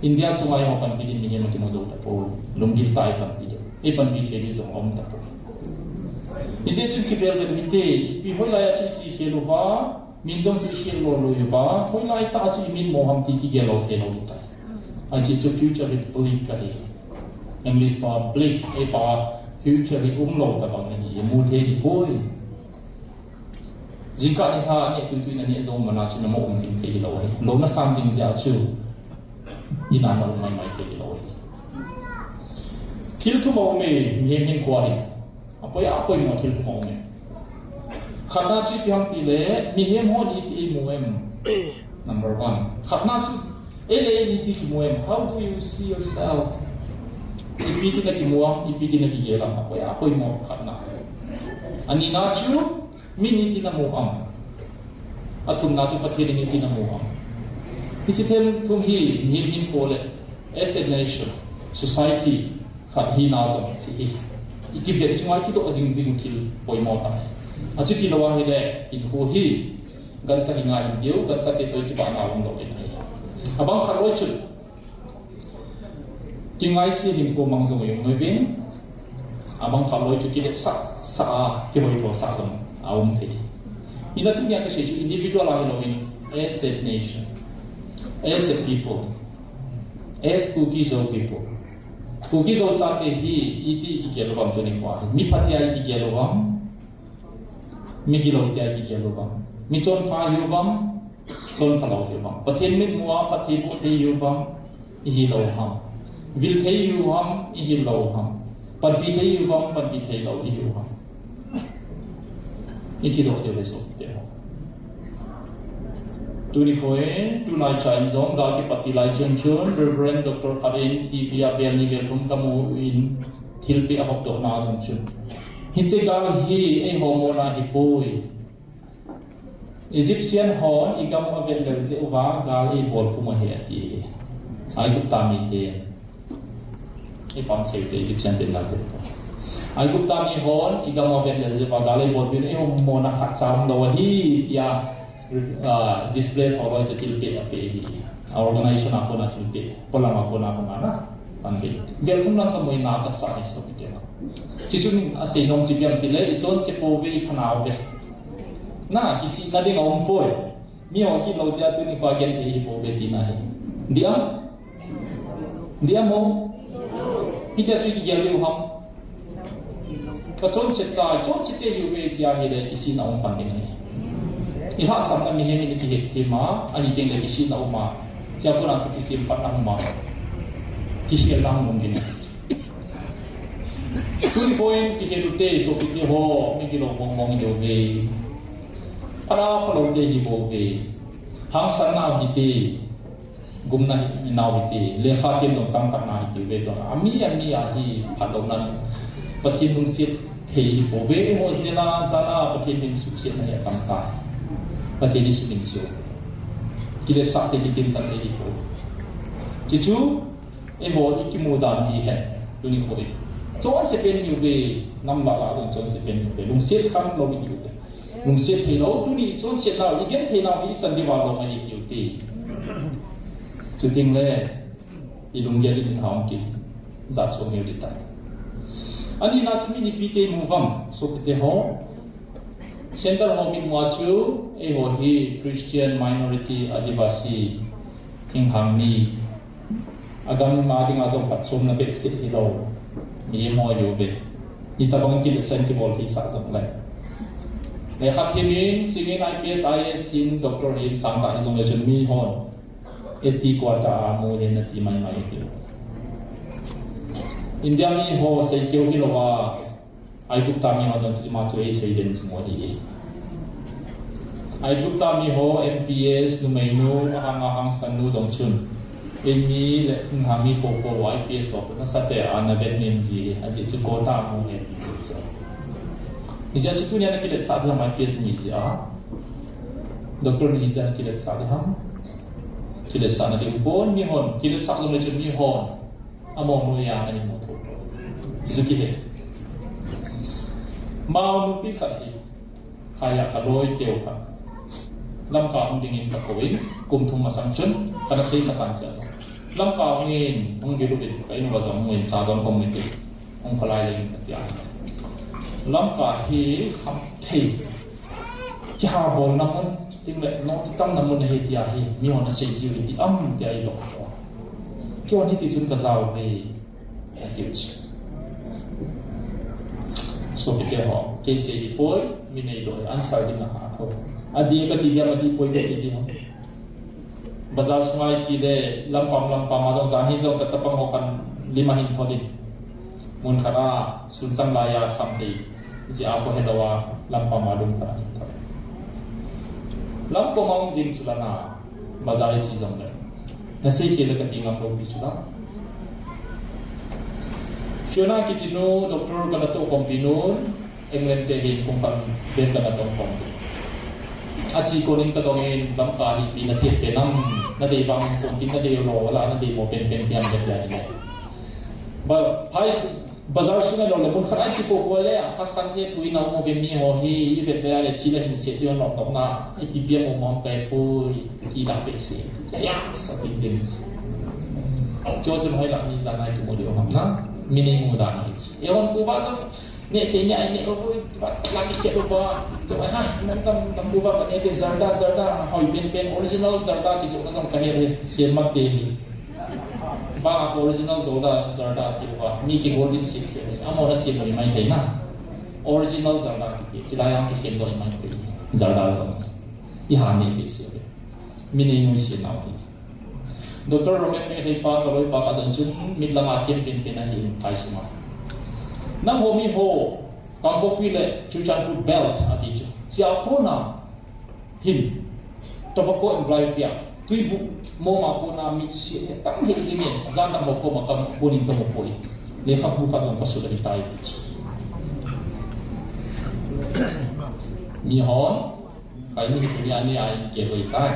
India sunga i ho panpi ding mihem ki mo jo ta po. Lunggil ta i panpi ding. I panpi thei ding jong um ta po. Ijeh chun kibel vel mite, ipi hoilai a chu ichi khel uva, min jong chu ikhel lo lo uva, hoilai tah a chu imin mo ham ti kigel lou thei lou tai. Ajeh chu future hi bleak ahi. English pa bleak, ei pa future hi um lou tabang ahi, imu thei hi poi. Jingkah nilhah neh tuitui naneh jong mana chu namo um ding thei hilou ahi. Lou nasan jing jeh a chu. Ina na um maimai thei hilou ahi. Thil thum a um e, mihem hinkho hi. Apoi, apoi mo thil thum a um e. Khatna chu ipi ham tile, mihem hon iti eimu em. Number one. Khatna chu, ei le ei iti kimu em. How do you see yourself? Ipi tina kimu am, ipi tina kigel am. Apoi, apoi mo khatna. Anina chu, mi iti namu am. Athumna chu Pathen iti namu am. Hiche thil thum hi, mihem hinkho le, as a nation, society, khat hina jong chu hi. Ikivet chunga kidoh ding ding thil poimo tah. Achuti lou ahile, hinkho hi, gancha hi ngai diu, gancha te toh kibahna um lou in ahi. Abang khat loi chu. Kingaise hinkho mang jong um lou vin. Abang khat loi chu kiletsah, sah a, kihoitho sah jong a um thei. Ina tunia kasei chu individual ahi lou in, as a nation, as a people, as Kuki Zo people. Kuki Zo chate hi iti kigel uvam tuni khoa hi. Mi phatea kigel uvam. Mi gilou tia kigel uvam. Mi chonpha hiuvam. Chonpha lou hiuvam. Pathen mitmua phatthei boh thei hiuvam. Ihi lou ham. Vil thei hiuvam. Ihi lou ham. Panpi thei hiuvam. Panpi thei lou ihiu ham. Iti lou deu le so te ho. Tuni khoin, tunai chain jong, gal kipat ti lai chun chun, Reverend Doctor khat in, T V a vel ni vel thum kamu in, thilpeh ahopdoh na jong chun. Hiche gal hi, eiho mona hipoi. Egyptian hon, igam u avet lel jeh uva, gal eibol pum ahi ati. Aigupta mite. Ipam sei te Egyptian te na jeh. Aigupta mi hon, igam u avet lel jeh uva, gal eibol pum, eiho mona khatcha umlou ahi, tia, ah, displace ho loi se thilpeh apeh hi. A organization a kona thilpeh. Polam a kona kona na. Pan be. Vel thum lang kamu na kasa ni so ke. Chuchun asei nom chu ipi ham tile, ichonse pouve, iphanauve. Na, kisihna ding aumpoi. Miho kilou jeh a tuni khoa genthei hipouve tina ahi. Dia? Dia mo? Hitia chu kigel diu ham. Kachonset ta, chonset te hiuve tia hile kisihna um pan ding ahi. Ilhahsamna mihem in kihet thei ma, ani teng le kisihna um a. Chia kona thu kisem pan na um a. Kihelna um ding ahi. Tuni khoin kihel u te, sopite ho, mi gilou mong mong ihiuve. Phala phalou te hibouve. Hangsanna hite. Gumna hi, nau hite. Lekha them jong tamtah na hite ve jong. Ami, ami a hi phatlouna. Pathen lungset thei hibouve. Eiho jela, jala, Pathen min suhsetna hi atamtah. Pathen isuh min suh. Kiletsah te, kitinsah te hibou. Chuchu, eiho ikimu dan hi hen. Tuni khoin. Chonse pen hiuve. Nam lah lah jong chonse pen hiuve. Lungset khanglou hiuve. Lungset thei lou, tuni chonset nau, igenthei nau, ichan diuva lou ahi tiu te. Chuteng le, ilunggel in thaom kit, jat som hiu ding tai. Anina chu mi nipi te mu vam, sopite ho. Center ho mitmua chu, eiho hi Christian minority Adivasi, thinghang mi, Agam a dinga jong phatchomna behseh hilou. Mihem ho hiuve. Hitobang kiletsah in kibol theisah jong le. Lekha them in, chingin I P S, I A S in, doctor in, sangtah in jong le chun mihon. S T quota a mu hen nati maimai ti. India miho seikeu hilouva. Aigupta miho jong chu ima chu eisei den chu mo hi. Aigupta miho M P S, numeinu, ahang ahang sannu jong chun. Eimi le thinghang mi popo I P S ho, nasatah a ana vet nem ji, ajeh chu quota mu hen ti chu. Hijeh chun tunia nakiletsah ding ham I P S nahi jeh a. Doctor nahi jeh a nakiletsah ding ham. Kiletsahna ding pon mihon, kiletsah jong le chun mihon. Among noiya ana imu thei. Jesu kihe. Mao nupi khat hi. Khaiya kaloi teu khat. Lamka hung dingin kakouvin, kum thum masang chun, kana sei katan cha. Lamka hungin, hung dilu bin, ka in uva jong hungin, cha jong hungin te. Hung kholai le in katia. Lamka hi kham thei. Kihabolna mun, chuteng le, noti tamna mun ahi tia hi, mihon asei jiu hiti am tia idoh chu. Keiho hiti chun kajao ve, atiu chu. Sopite ho, kei sei ding poi, mi neidoh, answer ding aha poi. Adih kati diam, adih poi kati diam. Bazar sunga iche le, lampam, lampam a jong, jan hi jong kachapang ho kalim a hin thot in. Mun khat a, sun chang lai a kham thei, jeh a kho helou a, lampam a lum khat a hin thoi. Lampam a um jing chu lana, bazar i chi jong le. Na sei khel le ka ti ngam lou pi chu la. Fiona kiti nu, doctor ka na toh khompi nu, England te hin kum khat vel ka na tong khompi. A chi konin ka dong in, lam ka hi pi na thiet pe nam, na dei vang kon tin na dei lo, wala na dei mo pen pen tiam vet le ne. Ba, phai su, bazar sunga lou le mun khat a chi ko ko le, a kha san le tui na mo ve mi ho hi, i vet ve le chi la hin se chi no tok na, i pi pi mo mom kai pui, ki da pe se. Ya, sa pi zin. Cho sun hoi la mi za na ki mo de o ham na, mi nei mu da na. E hon ku ba zo, ne te ne ai ne o ku, ba la mi ke o ba, zo ai ha, nan tam tam ku ba ne te zarda, zarda, hoi pen pen, original zarda ki zo na zong ka he le, se ma te ni. Ba original Zarda, Zarda ti uva, mi kigol ding sese. Amahon asem lou mai thei na. Original Zarda kiti, chilai a kisem lou mai thei. Zarda zong. I ha nei thei se. Mi nei nuisat nau hi. Doctor Roman Meitei pa, ka loipa khat don chun, mit lama thiam pen pen ahi in phai suma. Nangho mi ho, Kangpokpi le Churachandpur belt ati chu. Chia kona, Hin, tobacco employee pia, tuibu, moma kona mitsi, tam hi jing e, jan dang ho koma kam, bunin kam poi. Lekha bu khat jong ka sut ahi tai ti chu. Mi hon, kai ni hi ni ani ai ke loi tai.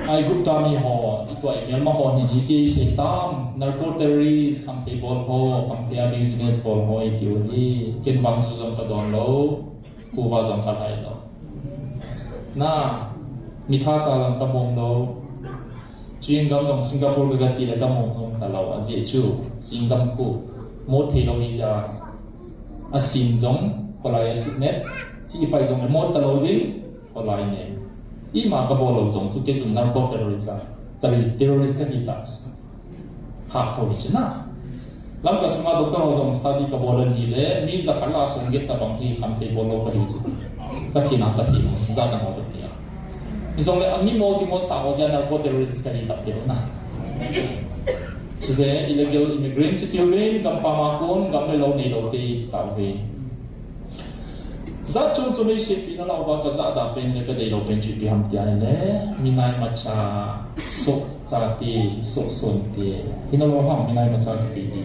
Ai Gupta mi ho, i tua i Myanmar ho ni hi ti sei tam, narco terrorist, kam te bol ho, kam te business bol ho, i tiu ni, ken vang su jong ka don lou. Kuva jong ka lai lou. Na, mitha cha jong ka mong lou. Chewing gum jong Singapore ka, ka chi le ka mong nom ta lou. Ajeh chu, chewing gum khu, mot thei lou hi ja. Asin jong, kholai a sut ne. Chi pai jong mot ta lou ding, kholai ne. Ima ka bol lou jong chu kei jong narco terrorist a. Terrorist, terrorist ka hi ta. Hah tho hi chu na. Lamka sunga doctor ho jong study ka bol in ahile, mi jakhat lah a songget tabang hi khamthei bol lou ka hi chu. Ka thina, ka thina, jat dang ho ka tia. Hijongle, a mi mol kimolsa ho jeh a narco terrorist ka hi ta tia na. Chule, illegal immigrant chu tiu vin, gampam a kon, gam le lou neilou te ti tau ve. Jat chom chom ei seipeh nalai uva ka jahda pen le ka deilou pen chu ipi ham tia ahile, minai macha, soh chate, soh sonte. Hinalou ham minai macha kiti hi.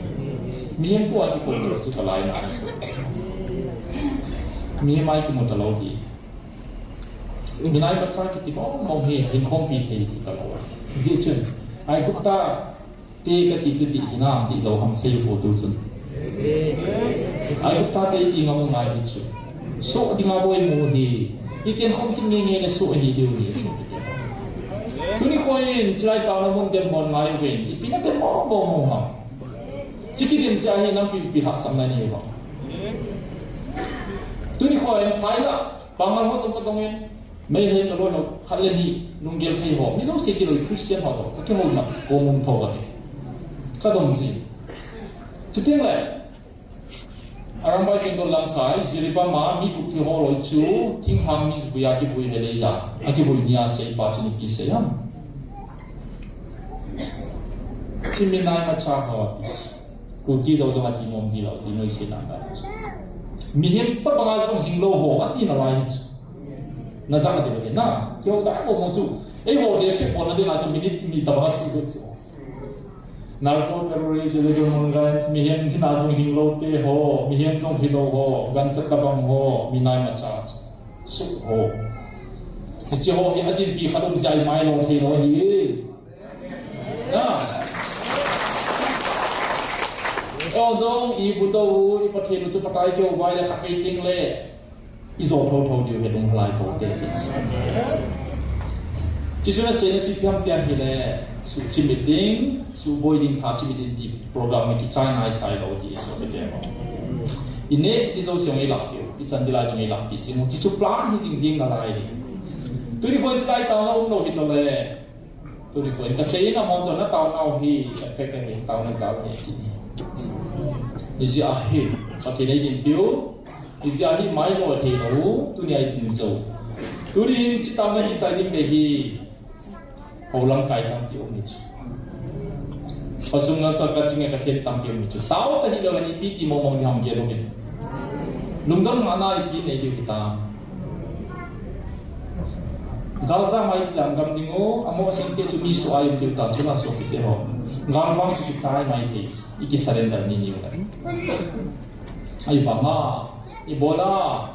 Mihem pu a kikoi lou chu ka lai na ahi. Mihem a kimu talou hi. Minai macha kiti mong mong hi, hinkhompi thei ti talou. Ajeh chu, Aigupta te kati chu dih hinam, dihlou ham sei u tu chun. Aigupta te ti ngam u ngai hi chu. Soh dinga boi mu hi. Ichen khom kit ngei ngei le soh hi diu hi. Tuni khoin chilai taona mun dem hon ngai uvin. Ipi na dem mong mong ham. Chi kidem jeh a hi nampi ipi hahsatna nei uvam. Tuni khoin phai la. Bangal ho jong ka dong in, Meitei ka loi ho, khat le ni, lunggel thei ho, mi jouse kiloi Christian ho, ka kihou na, ko mun tho ka hi. Ka dong ji. Chuteng le, Arambai Tenggol lamkai, Jiribam a, mi gup thi ho loi chu, thinghang mi jubui a kivui ve le ja, a kivui ni a sei pa chu ni pi sei ham. Chi minai macha ho ti. Kuki Zo jong ati mong ji lou, ji noi se na ta. Mihem tabang a jong hinglou ho, ati nalai chu. Na jang ati bang na, keu dai bou mo chu. Eiho district ho na ding a chu minute ni tabang a su chu. Narco terrorist, illegal migrants, mihem hina jong hinglou te ho, mihem jong hilou ho, gancha tabang ho, minai macha chu. Su ho. Hiche ho hi adinpi khat um jeh a i mai lou thei lou hi. Na. Eiho jong i bu tou, i Pathen u chu patai keu vai le kha kei ting le. I jo tho tho diu he lung lai ko te ti. Chi suna se na chi piam piam hi le, su chi meeting, su boi ding tha chi meeting ti program ki chai nai sai lou ti so te mo. I ne i jo se ngai lak diu, i chan di lai jong ngai lak ti chi mo, chi chu plan hi jing jing nalai. Tuni khoin chilai taona um lou hi to le. Tuni khoin ka sei na mo jong na taona u hi effect a ni taona jao ni ki. Ijeh a hi, Pathen in eihin piu, ijeh a hi mai lou thei lou, tuni a i tin jou. Tuni in chi taona hi chai ding le hi, ho lamkai tampi um ni chu. Pasung na chu ka ching e ka them tam keu mi chu. Tao ta hi lo ni pi ti mo mo ni ham ke lo ke. Lungdam nga na ipi nei diu kita. Galsa mai chi lam gam ding o, amo sing te chu mi so ai diu ta chu na so pi te ho. Gal vang chu ki chai mai te. I ki surrender ni ni u. Ai ba ma, i bola.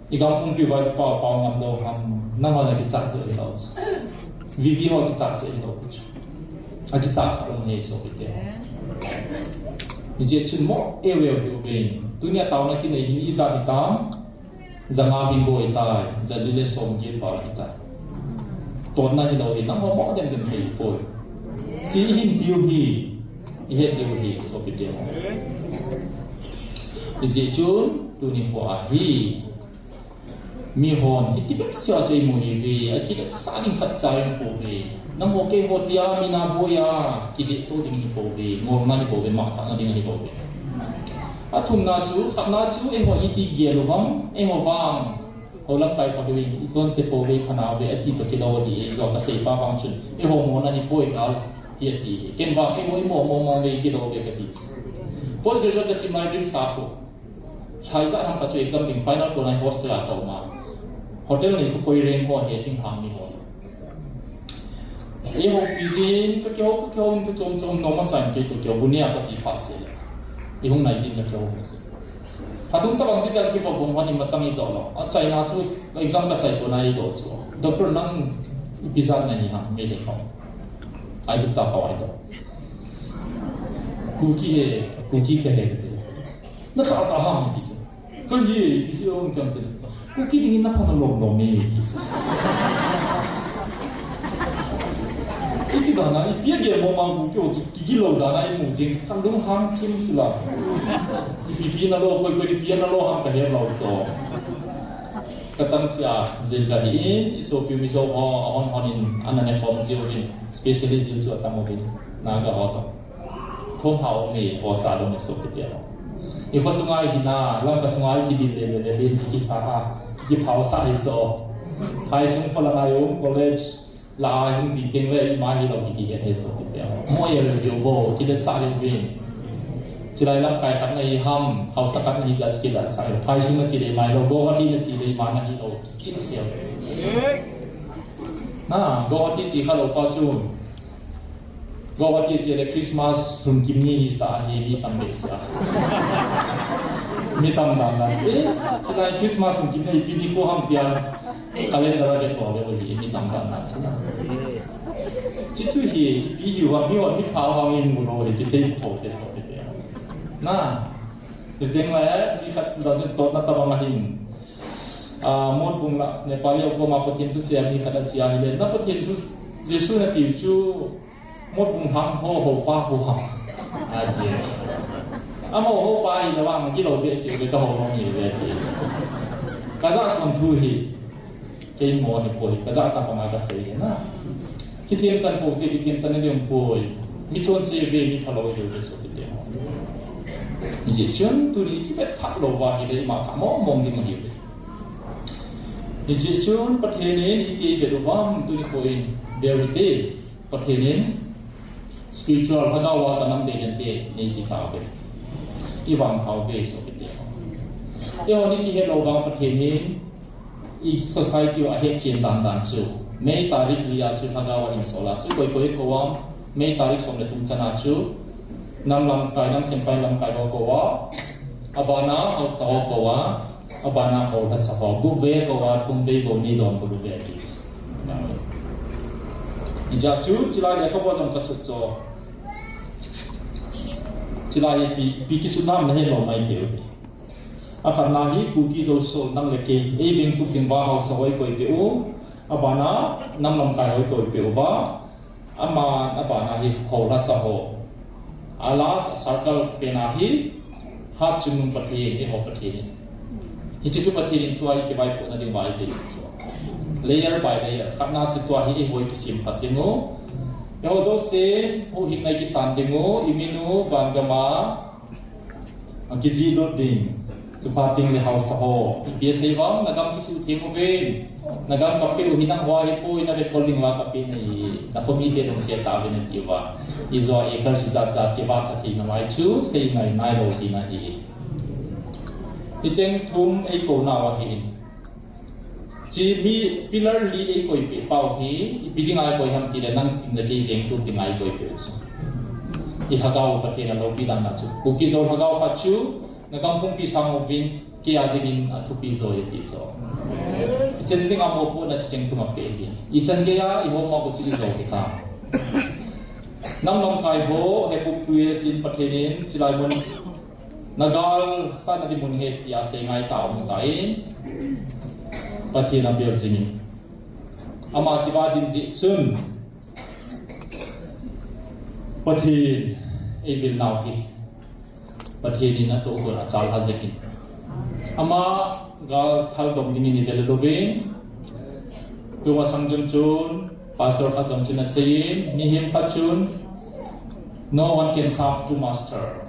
I gam pumpi vai pa pa ngam lo ham, nang ho na kichat che lo. Vivi ho kichat che lo. A kichat ka lo nei so kite. Ije chun mo, e we o be. Tunia tauna kinei hin ija ni tam. Janga bin boi tai, jali le som ki pa ni tai. Totna hi lo hi tam mo mo dem dem thei poi. Chi hin piu hi. I het diu hi, so pi diu. Ije chun, tuni ho a hi. Mi hon, hiti bep sia chu i mu hi ve, a kilet sa ding khat cha i um po ve. Nang ho kei ho tia mi na boi a, kilet to ding hi po ve, ngolna hi po ve, mangthahna ding hi po ve. A thumna chu, khatna chu, eiho iti gel u vang, eiho vang. Ho lamkai kha ve, i chonse po ve, phana ve, ati to kilo hi, i lo ka sei pa vang chun. Eiho mona hi poi gal, hi ati. Ken vang, eiho i mo mo mo ve, kilo ve ka ti. Post graduate ka sim lai rim sa ko. Lhaijat ham khat chu exam ding final kona hostel a ka um a. Hotel nei khu koi reng ho he thing hang ni ho. Eiho pijin ka kihou, ka kihou in tu chom chom nom a sa in kei tu kihou bu nia ka chi pha se le. I hung nai jin ka kihou. Phatung tabang chi ka kihou bu hon in machang i doh lo. A chaina chu exam ka chai kona i doh chu. Doctor nang ipi jat na hi ham me le ko. Ai tu ta ko ai doh. Kuki he, Kuki ka he. Na sa ta ham ti. Ko hi, ti si ong kan te. Kuki ding na pha na lom lom e, ti si. Iti dana, ipi a gel mo ma Kuki o chu kigel lo dana i mu jing, ka lung hang thim chu la. Ipi pi na lo, koi koi ipi na lo ham ka he lo so. Ka chang sia, jin ka hi in, i sopi Mizo ho, a hon hon in, ana ne khom jiu in, specially jil chu a tam o in, Naga ho sa. Thom hao mi ho cha lo mi so kiti lo. I kho sunga hi na, lam ka sunga hi ki bil le le le, bil ki sa ha, ki phao sa hi cho. Hai sung pha la ngai um, college, la ai hung ti teng le, i ma hi lo ki ki he so kiti lo. Mo ye le yo bo, ki le sa le bin. Chi lai lam kai khat na hi ham, hao sa khat na hi ja ki la sa. Hai sung na chi le mai lo, go ha ti na chi le ma na hi lo, chi se. Na, go ha ti chi kha lo pa chu. Guwahati che le Christmas hun kim ni hi sa hi mi tam be sa. Mi tam dan dan. Eh, chulai Christmas hun kim ni pi ni ko ham tia calendar a le ko le hi mi tam dan dan sa. Chi chu hi pi hi wa mi wa mi pha wa mi mu lo hi ki sei ko te so te. Na. Te teng la mi khat da chu to na ta ba ma hin. Ah, Motbung la Nepali o ko ma Pathen thu sia mi khat a chia hi le na Pathen thu Jesu na tiu chu Motbung hang ho ho pa ho ham. Ai ye. Amo ho pa hi le vang kilo be si le ka ho long hi le ti. Ka ja son thu hi. Kei mo hi poi. Ka ja ta pa nga ka sei na. Kithiam chan po ke, kithiam chan ne ding poi. Mi chonse ve mi phalo hi le so ti te mo. Ji chun tu ni ki bet phat lo va hi le ma ka mo mo ni mo hi. Ji chun Pathen in i ti bet u vam tu ni ko in. Be u te. Pathen in spiritual lhagao a ka nam te den te nei ti thau ve. I vang thau ve so ki te. Te ho ni ki he lo vang Pathen in i society a het chen dan dan chu. May tarik li a chu lhagao a hin sol a chu koi koi ko a. May tarik som le thum chan a chu. Nam lamkai, nam sempai lamkai ho ko a. Abana hausa ho ko a. Abana ho lhasa ho, gup ve ko a, thum ve ko ni don ko ve ti. Ija chu, chilai le khawa jong ka sut cho. Chilai pi, pi ki sut nam na he lo mai te. A khat na hi, Kuki Zo Sol nang le kei, ei veng tu veng va hausa hoi koi pe u. Abana, nam lamkai hoi koi pe u ba. Ama, abana hi, ho la cha ho. A last circle pen a hi, hat chungnung Pathen, eiho Pathen. Hiche chu Pathen in tua i kivaipohna ding vai te. Layer by layer. Khatna chu tua hi eiho i kisem phat ding u. Eiho jouse, huhhingna i kisan ding u, i min u, van gam a, a kijih lut ding. Chupa ting le hausa ho, ipi asei vang, nagam kisutheng uvin, nagam kapeh u hi nang hoa hi poi, na record ding uva kapeh nahi, nakhomite dong sia tauvin ati uva. Ijo a acre ijat jat kiva kha thei nalai chu, sei ngai nailou tina ahi. Hicheng thum eikou nau ahin. Hiche mi pillar li eikoi peh pau hi, ipi dinga eikoi ham tile nang tin le kei veng tu dinga eikoi peh chu. I lhagao Pathen a loupi dan na chu. Kuki Zo lhagao khat chu, nagam phungpi sang uvin, kei a dingin athupi jo e ti chu. Ichan dinga mopohna chu cheng thum apeh hi. Ichan geiya, ihoma ko chu ijo hi ta. Nam lamkai ho, hepu pu e sin Pathen in, chilai mun, nagal sat na ding mun ahi tia sei ngai tau tai. Pathen a bel jingin. Ama chiva din jeh chun. Pathen eivil nau hi. Pathen in atoh kon achalha jeh in. Ama gal thal dom dingin ivel louvin. Tumasang chun chun, pastor khat jong chun aseiyin, mihem khat chun, "No one can serve two master."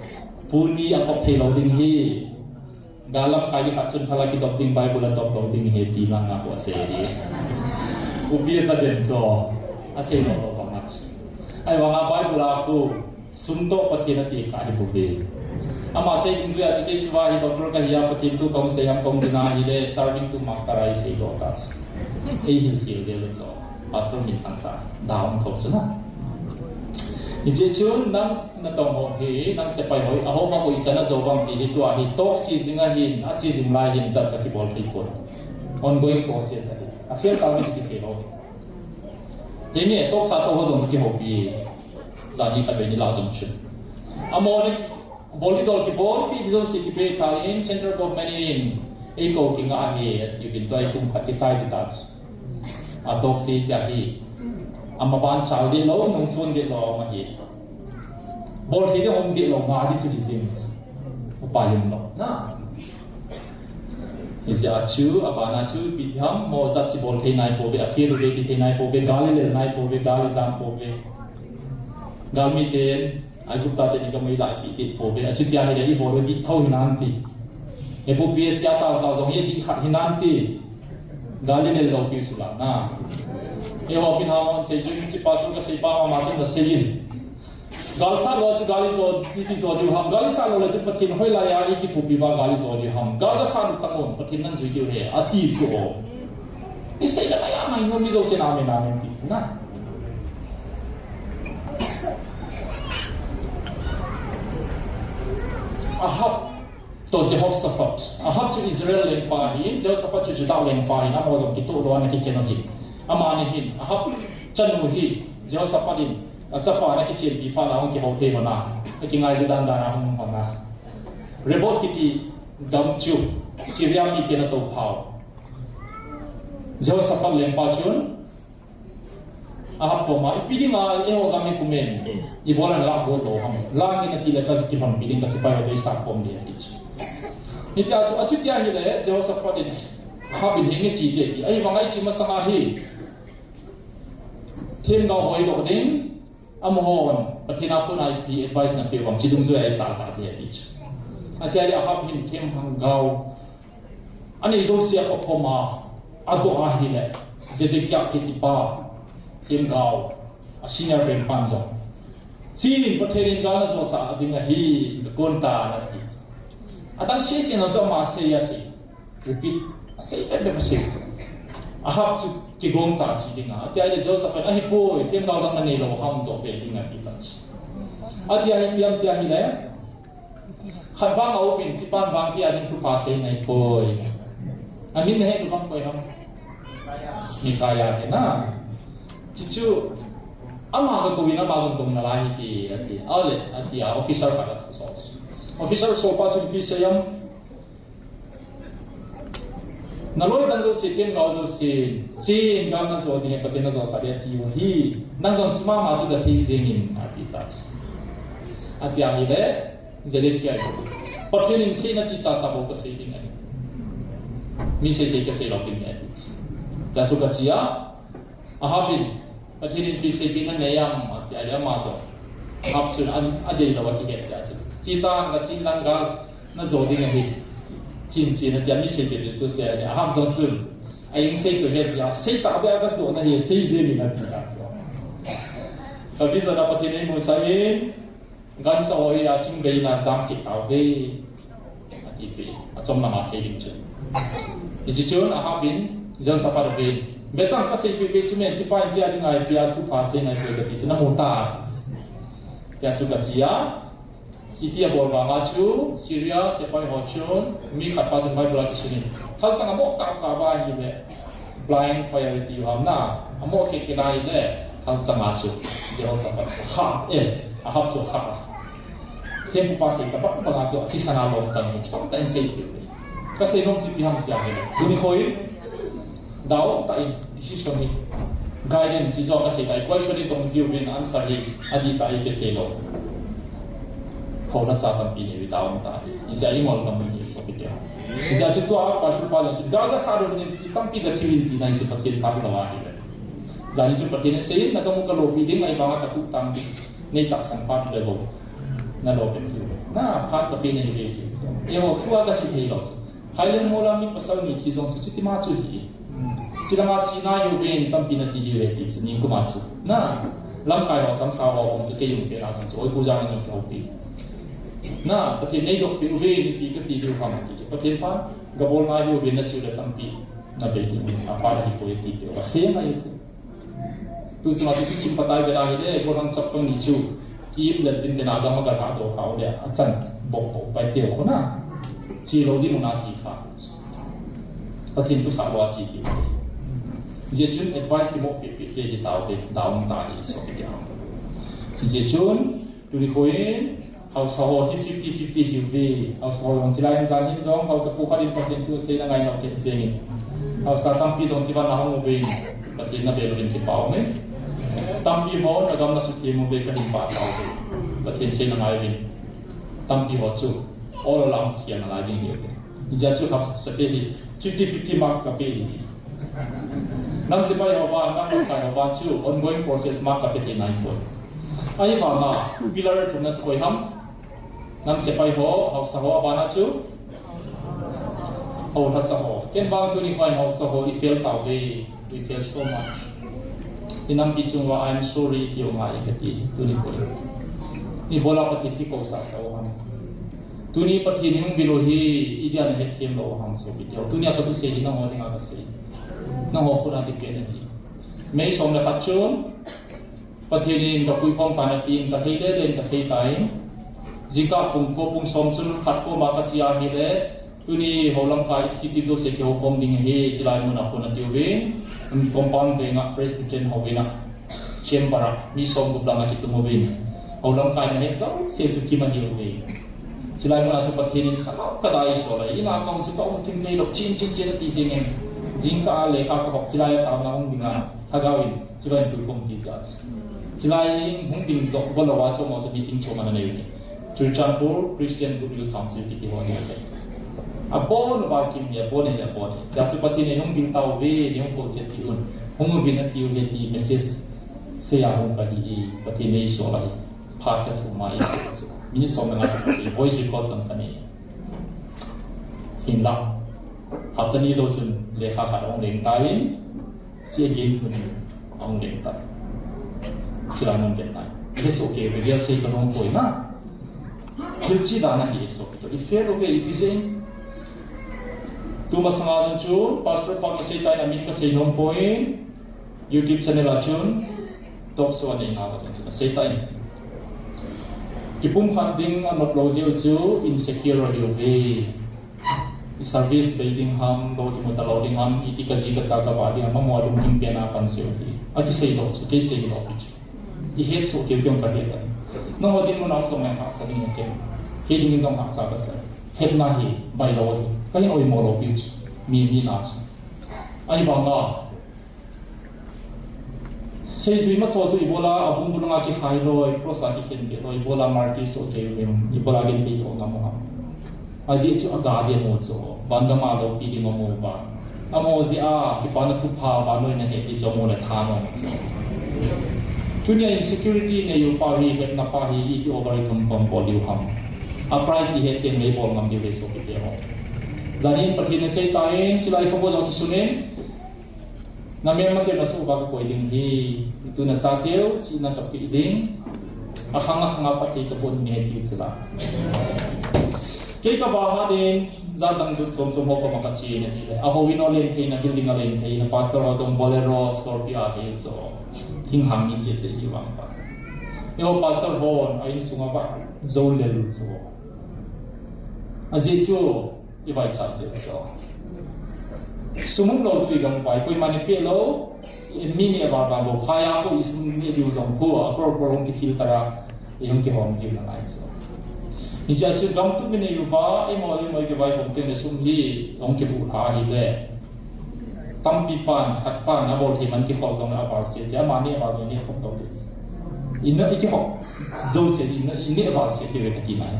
Pu ni akop thei lou ding ahi. Gal lamkai khat chun thal a kidop ding, Bible a dop lou ding ahi, ti vang a khu asei ahi. Upi asa dem cho, asei lou lou vang a chu. Ahivang a Bible a khu, sum toh Pathen ati kha ahi bouve. Ama sei ding jeh a chu kei chu va hi doctor kahi a Pathen thu kahung sei ham kahung ding ahile, serving two master ahi sei lou ta chu. Ei hil hil de lou cho. Pastor min thang ta, da hung thou chu na. Hiche chun nang natong ho hi, nang sepai ho hi, ahoma koi chan ajo vang ti hi tua hi, talk si jing ahin, achi jing lai hin, jat sa kibol thei pon. Ongoing process ahi. A fail ta ni kithei lou. Henge, talk sa to ho jong kihoupi. Jani khatvei ni la jong chun. Amaho ni, Bol ding dol kibol, pi ding dol si kipe tha in, central government in, eikou kinga ahi, ati uvin tua hi kum khat kisai ti ta chu. Atok si tia hi. Ama ban chal ding lou, nung chun ding lou, ama hi. Bol thei ding hung ding lou, nga ding chu hi jing. Upa yum lou, na. Hijeh a chu, abana chu, ipi ham, mo jat chi bol thei nai pouve, a fail uve ti thei nai pouve, gal ilel nai pouve, gal ijam pouve. Galmi ten, Aigupta te ni ka mui lai pi ti pouve. Achuti ahile i bol u dih thou hinante. Hepu P S C a tao tao jong hi dih khat hinante. Gal ilel lou pi sula na. Eiho min ha mon sei jing chi pa sung ka sei pa ma ma sung ka sei in. Gal sat lou chu gal ijo, i, ijo diu ham. Gal isat lou le chu Pathen hoilai a i kithopi uva gal ijo diu ham. Gal ka sat u tang un, Pathen nan jui diu ahi. Ati chu o. I sei le ngai a ngai nom mi jouse in amen, amen ti chu na. Ahab toh Jehoshaphat. Ahab chu Israel lengpa ahin, Jehoshaphat chu Judah lengpa ahin, amaho jong kitoh lou a ana kikhen u ahi. Amani hin, Ahab chanu hi, Jehoshaphat in, achapa ana kichenpi phat a hung kihou thei lhon a, akingailu dan dan a hung lhon a. Rehoboth kiti gam chu, Syria miten atou phau. Jehoshaphat lengpa chun, Ahab koma, ipi dinga eiho gam hi kumen, ibola nalah got lou ham. Lang in ati le kakilhonpi ding, ka sepai ho dei sah khom ding ati chu. Hitia chu, achuti ahile, Jehoshaphat in, Ahab in henge chi te ati. Ahivang a ichi masanga hi, themgao ho idoh ding, amahon, Pathen a kona ipi advice napeh u ham, chi dungjuia ichal ta ding ati chu. Atia le Ahab hin themgao, Anei jouse a khopkhom a, adoh ahile, Zedekiah kitipa, themgao, a senior bengpan jong. Chin, Pathen in gal najosah ding ahi, nakon tan ati. Adang sese na jong ama sei asei. Repeat, asei, bep bep asei. Ahab chu kigong ta chi ding a. Ati ahile Jehoshaphat, ahipoi, themgao dang nanei lou ham joh be ding ati ta chi. Ati ahi, ipi ham ti ahile, Khat vang aum in, chupan vang kei a ding thupha sei nai poi. Amin nahet u vang koi ham? Micaiah ahi na. Chuchu, ama kakou in ama jong dong nalai hite, ati. Ahile, ati a, officer khat athu so. Officer sopa chun ipi asei ham? Naloi dang jouse, themgao jouse, Chin, gal najo ding ahi, Pathen najosah ding ati u ahi. Nang jong chu mama chu kasei jeng in, ati ta chu. Ati ahile, Zedekiah in, Pathen in sei nati chacha bou kasei ding ahi. Mi sei sei kasei lou ding ahi, ati chu. Kasu kachi a, Ahab in, Pathen in ipi seipehna nei ham, ati ahile ama jong. Ahab chun a, adei lou a kihet jeh a chu. Chi tan, ka Chin lang gal najo ding ahi. Chin chin atia mi seipeh tu se a, Ahab jong chun. A eng sei chu he jia, sei ta be a ka doh na hi, sei jeng in ati ta chu. Ka vision a Pathen in eimusah in, gancha ho hi a ching bei na jang cheh tauve. Ati peh, achom lama sei ding chu. Hiche chun Ahab in Jehoshaphat a ven. Betang ka seipeh peh chu men, chipa in tia ding a ipi a thupha sei nai poi kati chu namu ta. Tia chu ka chi a. Hitia bol vanga chu Syria sepai ho chun mi khat pa chun Bible a kisun in, thalchang amo tah tah va ahile, blind fire ti u ham na, amo khe khe na ahile, thalchang a chu Jehoshaphat ha, eh, Ahab chu ha. Thempu pa sei tabang banga chu akisan a lom tan, chom tan sei ti. Ka sei nom chu ipi ham tia ahile, tuni khoi Dao tah in decision hi, guidance hi jong ka sei tai, question hi tong jiu vin answer hi adih tah in pe thei lou. Khohla cha tampi nei uve, dao tah in. Hijeh a i ngol ngam u hi sopi te. Hijeh a chu tua pastor pa jong chu, ga ga sa lou ni chu tampi ga thil in ti nai chu Pathen tah lou ahi le. Jani chu Pathen in asei in, na ka mu ka loupi ding, ahivang a ka tuh tang ding. Nei tahsan phat le bou. Na lou pe thil. Na phat ka pe nei ve thil. Eiho thu a ka chi thei lou chu. Highland Mall a mi pasal ni thi jong chu, chutima chu hi. Chilanga china hiu ve, tampi na thi hiu ve ti chu, nikum a chu. Na, lamkai ho, samsa ho, um chu, kei um pe na jong chu, oi pu jang ni ho pi. Na, Pathen nei dop pe u ve, ni pi ka ti diu ham ti chu. Pathen pa, ga bol na hiu ve na chu le tampi. Na be ti ni, a pa na hi poi ti pe u. Sei na hi chu. Tu chunga chu kisim patai ve la hile, gollhang chapang ni chu, ki-ip lel tin tena gam a ga lha doh kha u le, achan bok bok pai teu kho na. Chi lou ding u na chi kha. Pathen thusah lou a chi ti. Hijeh chun advice imo pi pi ke hi tau ve, dao ta ni so pi ke ham. Hijeh chun, Tuni khoin, haosa ho hi fifty fifty hiu ve. Haosa ho jong chilai in jan hin jong, haosa pu khat in Pathen thu asei na ngai nau khen seng in. Haosa tampi jong chivan a hung uve. Pathen na ve louvin kipah uve. Tampi ho, na gam na suthem uve, kahin pachat uve. Pathen sei na ngai uve. Tampi ho chu, all along kikhel na ngai ding hiu ve. Hijeh chun haosa pe hi, fifty fifty marks ka pe hi. Nam sepai ho ban, nam lamkai ho ban chu ongoing process ma ka pe thei nai poi. Ahivanga pillar thumna chu koi ham? Nam sepai ho, haosa ho, abana chu? Haosa ho. Ken vang tuni khoin haosa ho, i fail tau ve, we fail so much. I nampi chunga, "I'm sorry," ti u ngai kati, tuni khoin. Ibola Pathen kikousah sa u ham? Tuni Pathen in hung vil u hi, idia na hetthem lou ham sopi teu. Tuni a ka thusei hi nangho dinga ka sei. Nangho khut a depend ahi. May som le khat chun, Pathen in ka puikhom tan atin, ka thei lele in ka sei tan. Jingkah pung ko pung som chun khat koma ka chi ahile, tuni houlamkai institute jouse kihoukhom ding ahi, chilai mun a khun ati uvin, compound venga Presbyterian houin a. Chamber a, mi somgup lang akitung uvin. Houlamkai na het jouse chu kim ahi uve. Chilai mun a chu Pathen in khanau kadai so lai. In a kong chu ka um thim thei lou, chin chin chin ati jing in. Jingkah a lekha ka hop chilai a taona hung ding a. Lhagao in, chilai in puikhom ti jat. Chilai in hung ding doh bol lou a chu mo chu meeting chu man a nei uve. Churachandpur Christian Goodwill Council kiti ho ahi. Abon uva kim hi, abon hi, abon hi. Chua chu Pathen in hung ding tauve, hung ko che ti un. Hung uvin ati uve ti message. Sei a hung ka hi, Pathen in so lai. Phat ka thu mai. Minute som le nga chu voice record jong ka nei. Hinla. Hapta ni jou chun lekha khat ahung leng tan. Chi against na ding, ahung leng tan. Chilai mun vet tan. He so ke, ve gel sei ka nom poi na. Thil chi dan ahi so ke. I fail uve, ipi jeh in. Tu masanga jong chu, pastor pa ka sei tan, amin ka sei nom poi. YouTube channel a chun, talk show anei nau a chun, asei tan. Kipumkhat ding anop lou jeh u chu, insecure ahi uve. I service bei ding ham, lou kimu talou ding ham, iti ka ji ka cha ka va ding ham, amaho lunghing pen a pan jeh u hi. Akisei lou chu, kei sei lou pi chu. I het soh keu keu ka het a. Nangho dinmun a um jong le hahsa ding u kei. Kei dingin jong hahsa ka sa. Hetna hi, bai lou hi. Ka hin oimo lou pi chu. Mi, mi na chu. Ahivanga, seijui masa chu ibola, abungbung langa kikhai loi, cross a kikhen peh loi, ibola martyr soh kei uvem, ibola genthei thoh ngam u ham. Ajeh chu aga ding u chu, vangam a loupi ding amu uva. Amaho jeh a, kipana thupha, vannoina he ding chu amu le tha nom chu. Tunia insecurity nei u pa hi, hetna pa hi, iti overcome bol diu ham. A price i het teng le bol ngam diu le sopi te ho. Janin Pathen in asei tan, chulai kho bou jong kisunin. Namelmate nasoh uva kakoi ding ahi. Tuna chateu, chihna kapeh ding. Akhang akhang a phatthei kabol ding ahi ti chula. Kei kavah a ding, jat dang dang chom chom ho koma kache in ahile. Ahouin ho len thei na, building a len thei na, pastor ho jong Bolero, Scorpio a thei chu. Thinghang mi che che hi vang pa. Eiho pastor hon a insung a vah jou lel u chu. Ajeh chu, i vaichat jeh chu. Sum umlou chu i gam uva, koiman eipeh lou, mi neh val val lou, phai a khu i sum neh diu jong khu, a crore crore hung kifilter a, i hung kihom jiu nalai chu. Hichea chu gam tup i nei uva, eimo le eimo i kivaihom teng le sum hi, hung kibuh lha ahile. Tampi pan, khat pan, abol thei man kikhol jong le aval se, se, ama neh val jong neh khop lou le. I neh, i kikhop jou se, i neh, i neh val se, ti ve kati nai.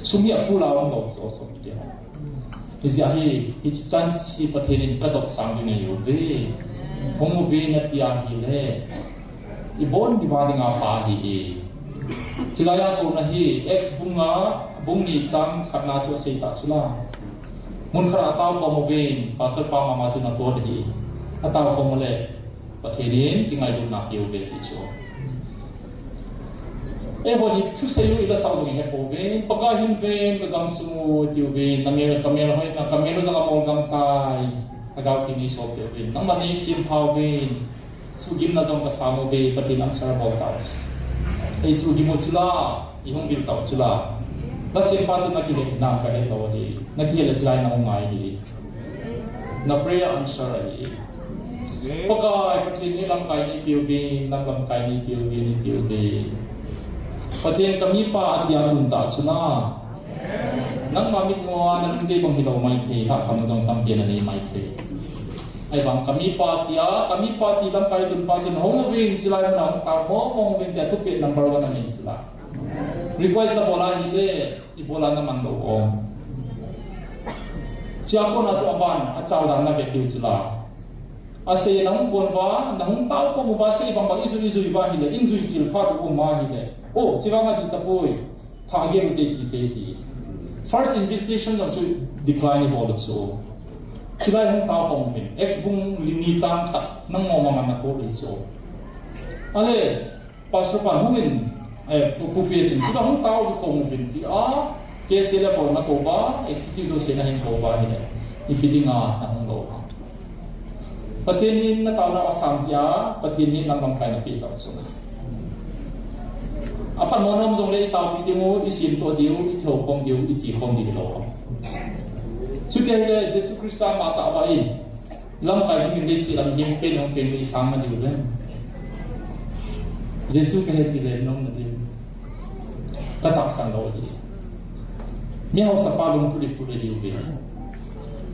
Sum hi apul a umlou chu, so, ti. Hijeh hin, hiche chance hi Pathen in kadopsang ding ahiuve. Hung uve nati ahile, ibon diu va dinga pha ahi e. Chulai a kouna hi, Acts bung nga, bung ni chang khatna chu asei ta chula. Mun khat a atao khom uvin, pastor pa mama chu natoh ahi. Atao khom ule, Pathen in kingailutna apeuve ti chu. Eiho hi thusei u ila sao jong ihet pouve, Pakai hin ven, kagam sung u tiu vin, namel, kamel hoi na, kamel jong amol gam tai, lhagao theng in eisol peh uvin, nangman neisem pha uvin, suhgimna jong kasam uve, Pathen in answer abol tau. Eisuhgim u chula, ihung vil tau chula. Nasem pa chu nakihet nam kahet lou ahi, nakihet le chulai nahung ngai ahi. Na prayer answer ahi. Pakai, Pathen in lamkai neipeh uvin, nang lamkai neipeh uvin, neipeh uvin. Pathen kamipa tia tun ta chula. Nangma mitmu a nalungdei bang hilou maithei, lhahsamna jong tampi nanei maithei. Ahivang kamipa tia, kamipa ti lamkai tun pa chun hung uvin, chulai mun a hung tao mong mong uvin tia thupeh number one anei chula. Request abol ahile, ibol a naman lou o. Chea kona chu aban, achal dan nave tiu chula. Asei nahung kon uva, nahung tao khom uva, sei bang bang ijui ijui uva ahile, injui khel phat u um ahile. O, chevang adih tapoi. Thah gel u te ti thei ahi. First invitation jong chu decline ibol u chu. Chulai hung tao khom uvin. Acts bung li ni chang khat, nangma mama nakou le chu. Ale, Pastor pan hung in, eh, pu, pulpit a chun, chuta hung tao khom uvin tia, K C L F ho nakou uva, S T T jouse nahin kou uva ahile, ipi dinga nahung lou ham. Pathen in nataona asang jeh a, Pathen in nang lamkai napeh tau chu. Aphat mo nom jongle itaopi diu, isemtoh diu, ithoukhom diu, ichekhom diu hilou ham. Chuti ahile, Jesu Christa ama tah uva in, lamkai dingin leiset lam hin pen hung pen ni sang na diu le. Jesu kahet ti le nom na diu. Katahsan lou ahi. Mihaosapa lungput iput ahiuve.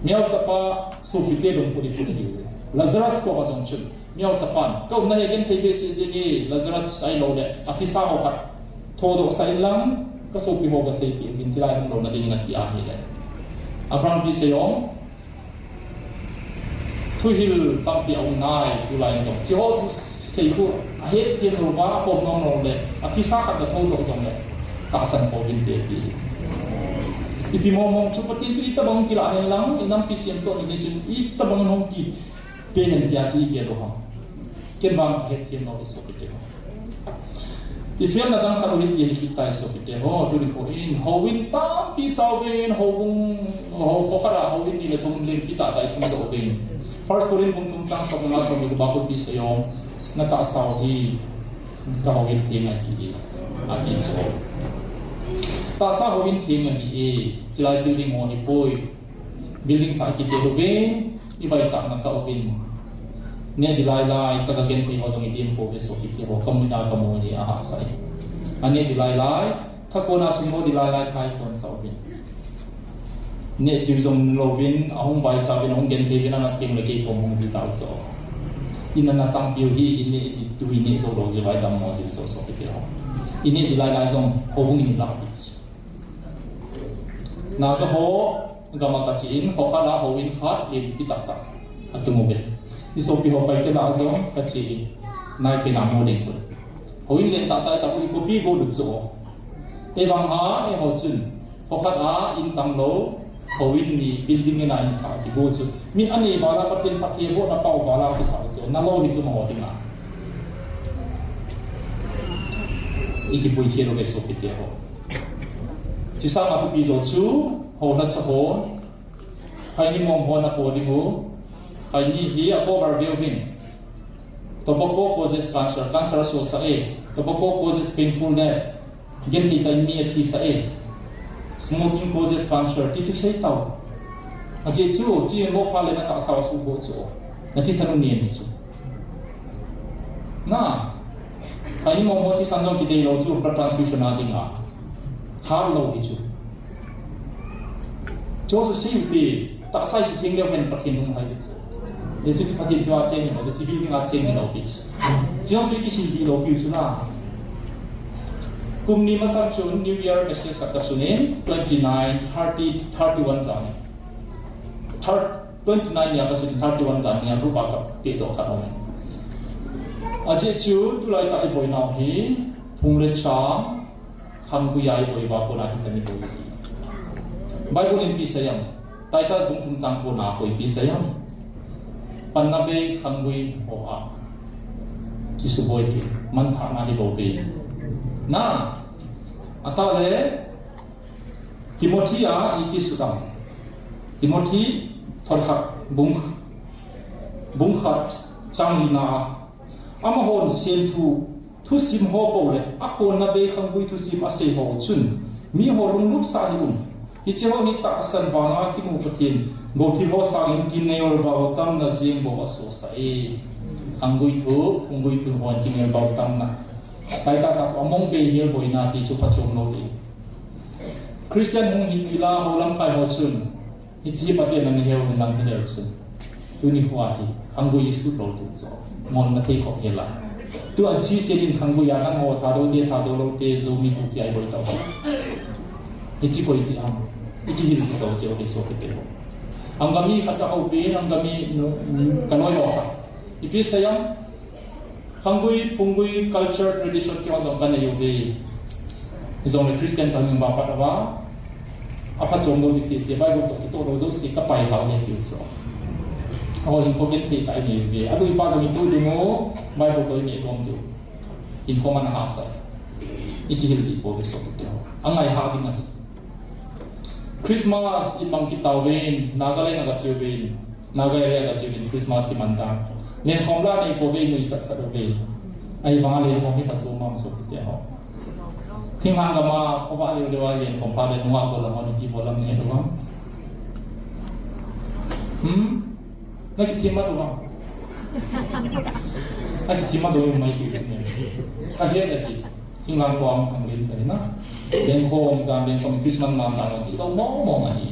Mihaosapa sopite lungput iput ahiuve. Lazarus koma jong chun, mihaosapan, kaumna hi genthei behseh jenge, Lazarus ahiloule athisa ho khat thodoh sah inlang, kasopi ho kaseipeh intin, chulai hung louna dingin ati ahile. Abraham pi sei o, thuhil tampi aum nai, tulai in jong. Hicheho thusei khu ahetthem louva, apom nom loule, athisa khat athodoh jongle, tahsan pouvinte ati. Ipi mong mong chu Pathen chu itobang kilah henlang, inampi semtoh ni chun itobang in hung kipe hen tia chu igel u ham. Ken vang kahetthem lou e sopite ho. Ifelna dang khat u hiti ahi kit tai sopite ho, tuni nikho in, houin tampi sauvin, houbung, ho, kho khat a houin ni le thum lenpi tahtah itung doh uvin. First Corinth bung thum chang som le nga, som le gup a khu ipi sei o, natahsa u hi kahouin theng ahi, ati chu. Tahsa houin theng ahi e, chulai building ho ahipoi. Building sah kiti uvin, ivaisah na kah uvin. Neh di lailai, chaga genthei ho jong idim pouve sopite ho, kamu na kamu hi ahahsa e. Aneh di lailai, thakon a sum ho di lailai, thakon sah uvin. Neh tiu jong louvin, ahung vaicha uvin, ahung genthei uvin, anat teng le kei kom hung ji tau chu. Inna tampi u hi, ineh di tu ineh jou lou jeh uva idammo jiu chu sopite ho. Ineh di lailai jong, houbung in lah uvin. Naga ho gam a kache in, kho khat a houin khat lenpi tahtah atung uve. Isopi ho Paite lah a jong kache in, naipen a mu ding pon. Houin len tahtah isah u, ikopi go lut chu o. Ahivang a, eiho chun, kho khat a in tam lou, Houin ni building in a in sa ti go chu. Mi anei vala Pathen phattheibohna pao vala kisah chu. Nalou ni chu mo dinga. Iki pui khelo ve sopite ho. Chusanga thupi jo chu, houna cha ho. Khaini mong ho napo ding u. Khaini hi a cover veu vin. Tobacco causes cancer, cancer asosah e. Tobacco causes painful death. Genthei tah in mi athi sah e. Smoking causes cancer, ti chu sei tau. Ajeh chu, chi mo pha le natahsa u asuhboh chu. Nathisan u nen hi chu. Na, khaini mong ho thisan jong kidei lou chu, blood transfusion a dinga. Hat lou hi chu. Chu chu sei u ti, tahsa i suteng leu hen Pathen hung hai ding chu. Jesu chu Pathen chu acheng hilou, chu building acheng hilou pi chu. Chu chu i kisil dihlou piu chu na. Kum ni masang chun New Year message khat kasun in, twenty nine, thirty, thirty one jong. Thir-, twenty nine nia kasun in thirty one jong nia group a kapeh doh khat aum in. Ajeh chu tulai tah i boinau hi, phung le chang, khanggui a i boi uva kona hichan i boi u hi. Bible in ipi asei em? Titus bung thum chang ko na ko ipi asei em? Panna bei khanggui ho a kisuboi hi manthahna hi bou ve. Na, atah le Timothy a iti sut em? Timothy thot khat bung, bung khat chang li na a, amahon semthu thusim ho bou le akhonna bei khanggui thusim asei ho chun, mi ho lunglut sah hih un. Hiche ho hi tahsan vanga kimu Pathen bou thil ho sangin kinelbau tamna jeng bou asosah e. Khanggui thu, phunggui thu hon kinelbau tamna. Titus a among bei hel boina ti chu phachom lou ti. Christian hung hi tila ho lamkai ho chun, hiche Pathen ana heu in lang hi leu chun. Tuni hoa hi, khanggui i sut lou ti chu. Mon na thei khop hela. Tu an si se din khanggui a nang ho Thadou te, Thadou lou te, Zomi Kuki a i boi tau. Hiche koi si am. Hiche hil hi tau se o ke so ke te ho. Angami khat ka ho pe, angami no, ka loi ho khat. Ipi asei em? Khanggui, phunggui, culture, tradition kihon jong kanei uve. Hijongle Christian kahung uva pat uva, aphachom lou ti sese, Bible toh kitoh lou jouse kapai tau ne ti chu. Aho hinkho genthei tah inei uve. Adu ipa jong itu ding u, Bible toh inei gom diu. Hinkho man ahahsa. Ikihil dih pouve sopite ho. Angai hah ding ahi. Christmas imang kit tauvin, Nagaland a kache uvin. Naga area a kache uvin Christmas kiman dan. Lenkhom la nei pouve, nuisat sat uve. Ahivanga lenkhom hi kachom a um sopite ho. Thinglhang gam a, khovah leu leu a lenkhom pha le nunga bol lam ho, ipi bol lam nahet uvem? Hmm? Nakithim mat uvem? Akithim mat uvem mai ti. Ahet na ti. Thinglhang khom ang len ta na. Lenkhom jan, lenkhom Christmas man dan ti lou mong mong ahi.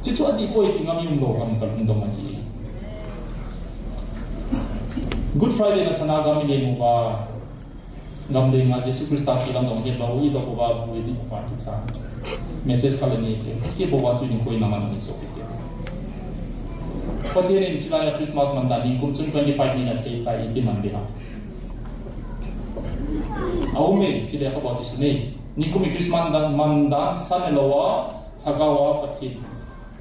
Chuchu adih poi ti ngam um lou ham kalung dong ahi. Good Friday na sana gam i leng uva. Gam lenga Jesu Christa kilang dong het lou, i dong uva bu i ding uva ti cha. Message khat le nei te. Kibol uva chu ding koi na man ni so kiti. Pathen in chilai a Christmas man dan nikum chun twenty five ni na sei tai iti man be ha. Aume, chile kha bou ti sune. Nikum i Christmas dan man dan sa ne lou a, lhagao a Pathen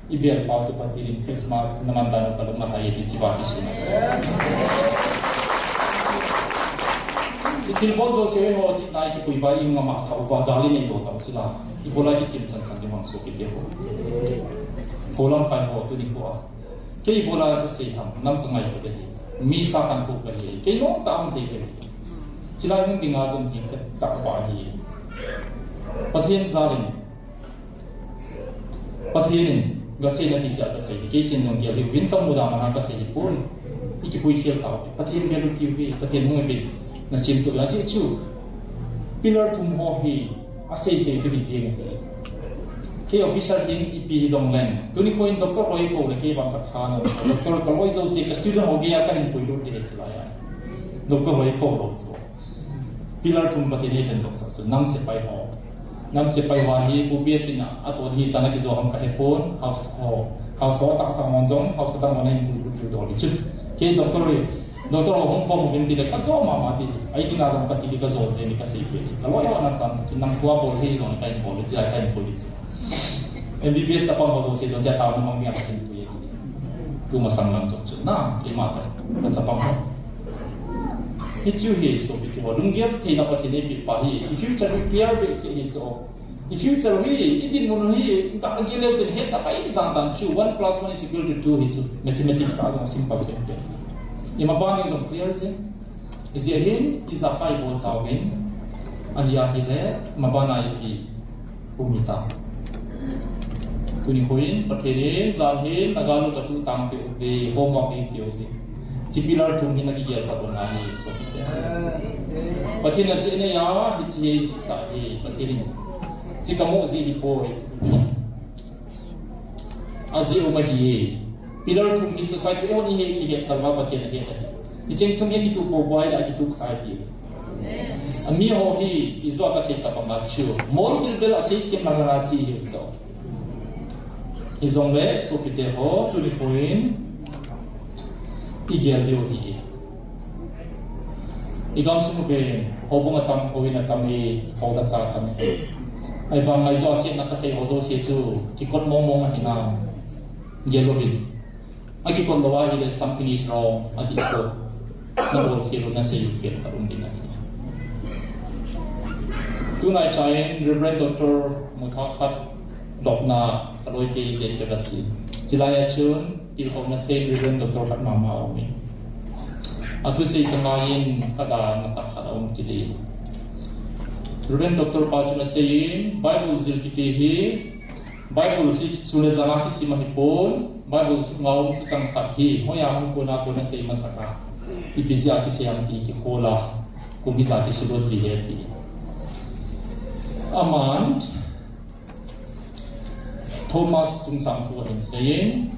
i bel pau chu Pathen in Christmas na man dan u kalung athai ti chi ba ti sune. I thil bol jouse ho chi nai kipui ba i ngam a kha uva gal i nei lou tam sila. I bol a kithim chan chan ding mang so kiti ho. Ho lamkai ho tuni ho a. Kei bol a kasei ham, nam kangai ho te hi. Mi sa kan ko kahi. Kei nom ta am te kahi. Chilai hung dinga jong hi ka, ka pa hi. Pathen jal in. Pathen in, gasei na ti cha kasei. Kei sin jong kei hi, win ka muda ma ha kasei hi pon. I kipui khel tau. Pathen bel u ti hi, Pathen hung i pin. Na sim tu la chi chu. Pillar thum ho hi. Asei sei chu hi jeng e. Kei officer ding ipi hi jong leng. Tuni ko in doctor loi ko le kei bang ka tha na. Doctor ka loi jouse ka student ho gei a ka hin pui lut ding e chilai a. Doctor loi ko lou chu. Pillar thum Pathen in eihen doh sah chu. Nam sepai ho. Nam sepai ho hi U P S C na a to ding hi chan a kijo ham ka he pon. House ho. House ho tahsa hon jong. House dang hon a hin pui lut chu dol chu. Kei doctor hi. Doctor ho hung khom uvin ti le ka jo mama ti. Ai ti na dong ka ti le ka jo te ni ka sei pe ni. Ka loi ho na tan chu nam khua bol hi dong ka in bol le chi ai ka in bol le chi. M B B S chapang ho jouse jong cha tao na mang mi a Pathen pui. Tu masang lang jong chu na, keima ta, ka chapang ho. Hichu hi sopite ho, lunggel theina Pathen in eipeh pa hi, i future hi clear behseh hi chu. I future hi, i dinmun hi, i ta gel le chun hetna pai dan dan chu, one plus one is equal to two hi chu. Mathematics a jong simple pen pen. I maban in jong clear jeng. Hijeh hin, ijakai bol tauvin, ahi ahile, maban a ipi um hita. Tuni hin, Pathen in, jan hin, na gal u katuh tang peh uve, homework nei peh uve. Hiche pillar thum hi na kigel pat u ngai, so. Pathen in ajeh anei a, hiche hi sisa hi, Pathen in. Hiche kamu jeh hi poi. Ajeh um ahi. Pillar thum hi society hon ihet, ihet talou a Pathen ahet. Hicheng thum hi kituh pou pou ahile kituh sai ti. Ami ho hi ijo a kasei tobang a chu. Mol bilbel a sei kim lang lang a chi hi so. Hijongle sopite ho tuni hin igel diu ahi. I gamsung uvin, houbung atam, houin atam e, hou le cha atam e. Ahivang ngaijo a setna kasei ho jouse chu, kikot mong mong ahi nam. Gel uvin. Akikot lou ahile something is wrong, ati ko. Nabol khel u, nasei u khel khat um ding ahi. Tunai chan Reverend Doctor Mutha khat dopna kaloi te jen ka chi. Chulai a chun, Tilkhouna sei Reverend Doctor khat mama aum in. Athusei ka ngai in ka dan na tak khat aum kit in. Reverend Doctor pa chun asei in Bible jil kiti hi Bible si sule janga kisim ahi pon, Bible sunga um thuchang khat hi hoiya hung kona kona sei masat a. Ipi jeh a kisei am ti kihol a. Kum hija kisulut ji ahi ti. Aman Thomas chungchang thu ahin seiyin,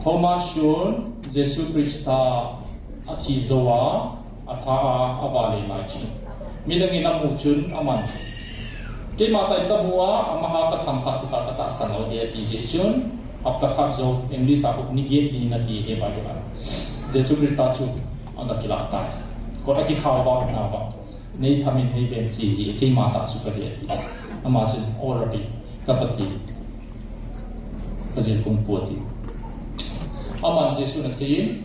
Thomas chun Jesu Christa athi jou a, atha a, avale lai chun. Midang in amu chun aman, keima tah in kamu a, amaha kathangkhat thuka katahsan lou ding ati jeh chun, hapta khat jou, English a khu ni get ni nati ahi Bible a. Jesu Christa chu aga kilah tai. Kot akikhau va, na va. Nei thamin nei ben chi hi, keima tah chu kahi ati. Ama chun, O Rabbi, ka Pathen, ka jil kung pu ati. Aman Jesun aseiyin,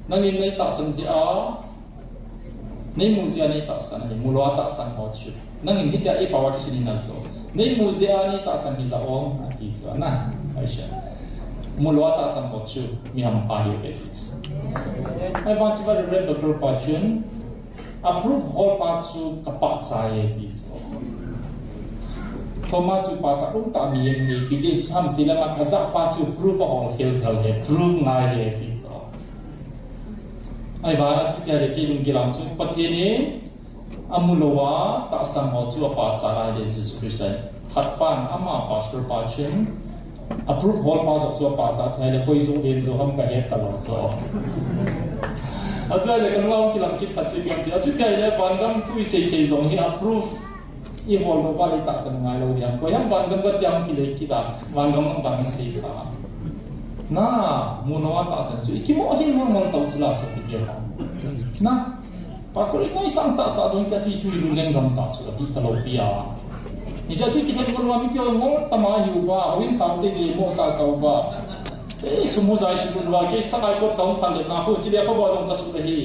nangin nei tahsan jeh a, nei mu jeh a nei tahsan ahi, mu lou a tahsan ho chu. Nangin hitia i power chu ni nal so. Nei mu jeh a nei tahsan hi la ong, ati chu, na, Aisha. Mu lou a tahsan ho chu, mi hampa hi ve chu. Ahivang chu Reverend Doctor pa chun, Approve hol pa chu kapahcha e ti chu. Thomas chu pahcha um tah mi em e, pi je ham ti lama kajah pa chu proof ahol khel thal e, proof ngai e ti chu. Ahivang a chutia le kei lunggel a chu Pathen in amu lou a tahsan ho chu apahcha lai le Jesu Christa. Khat pan ama pastor pa chun, approve hol pa jong chu apahcha thei le, koi jong den jong ham kahet talou chu. Achu le kalung a kilang kit khat chu ipi ham ti. Achu kei le vangam thu isei sei jong hi approve ihol lou pa le tahsan ngai lou ding. Koi ham vangam kache a kile kit a, vangam vangam sei kha. Na, mu lou a tahsan chu ikimo hin mo mo tau chu la so ti kei. Na, Pastor, i ngaisang tahtah jong tia chu i thu i lunglen gam tah chu ati talou pi a. Hijeh chun kihet ngol uva mipi ho ngol tama hiuva, houin sao te le mo sa sao uva. Ei, sum ho jai sum uva, kei Sagaing Port town khan le na ho, chule kho ba jong ka su le hi.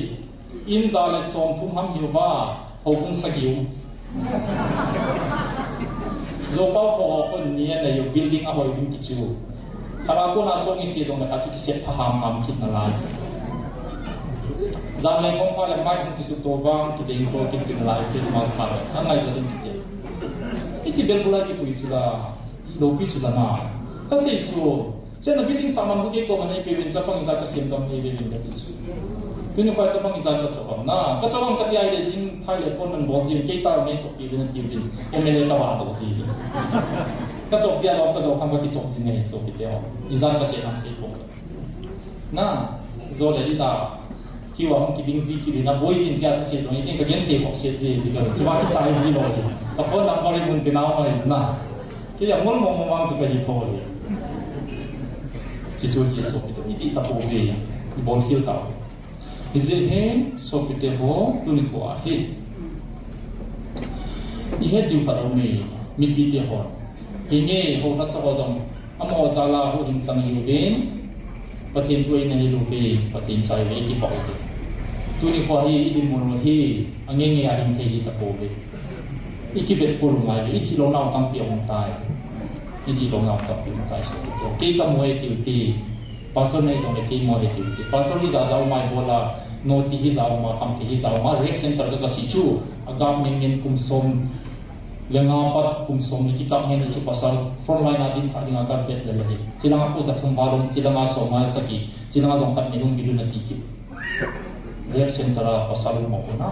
In ja le som thum ham hiuva, houbung sagi um. Zopau tho ho khun ni a nei u building ahoi ding kichu. Khat a kona song ise jong le khat chu kisep pha ham ham kit nalai. Jan le kong pha le mai hung kisu to vang kiding to kiching lai Christmas pha le. Angai ja ding kiti. Iti bel bulai kipui chu la, loupi chu la na. Kasei chu, Chena building sa man bu kei koma nei peuvin chapang ija kasem dam nei peuvin kati chu. Tuni kho chapang ija kachop am na. Kachop am kati ahile jing thai le phone nan bol jin kei cha nei chop peuvin ati uvin. M L A kavah doh ji. Kachop dia lou kajou kham kakichop jin nei so kiti o. Ija kasem dam sei po. Na, jo le ita. Kiu a hung kiding ji kit in aboi jin tia thusei jong, itin kagenthei khop set ji, ji ka, chuva kichai ji lou hi. Ka phone number i mun tina mai na. Kei a ngol mong mong vang ji kahi poi. Hichu hi sopite, iti tapouve, ibol khel tauve. Hijeh hin sopite ho, tuni kho a hi. Ihet diu khat aume, mipite ho. Hinge, houna chapa jong, amaho jal a huhhing chang hiuvin, Pathen thu eina hil uve, Pathen cha ihi uve, kipah uve. Tuni kho hi, idinmun u hi, angei ngei a hing thei hita pouve. Ikivet pul ngai uve, idih louna u tampi aum tai. Idih louna u tampi aum tai, so. Kei kamu e tiu ti, Pastor nei jong le kei mo e tiu ti. Pastor hijat a um a, ibola, noti hijat a um a, khamthei hijat a um a, rehab center ka, kache chu, agap mengmen kum som le nga pat kum som le kikap ngen chu pasal frontline a dinsah dinga kavet le le hi. Chilanga pu jathum val um, chilanga som nga le sagi, chilanga jong khat ni lung bilun ati kit. Rehab center a pasal um a kona.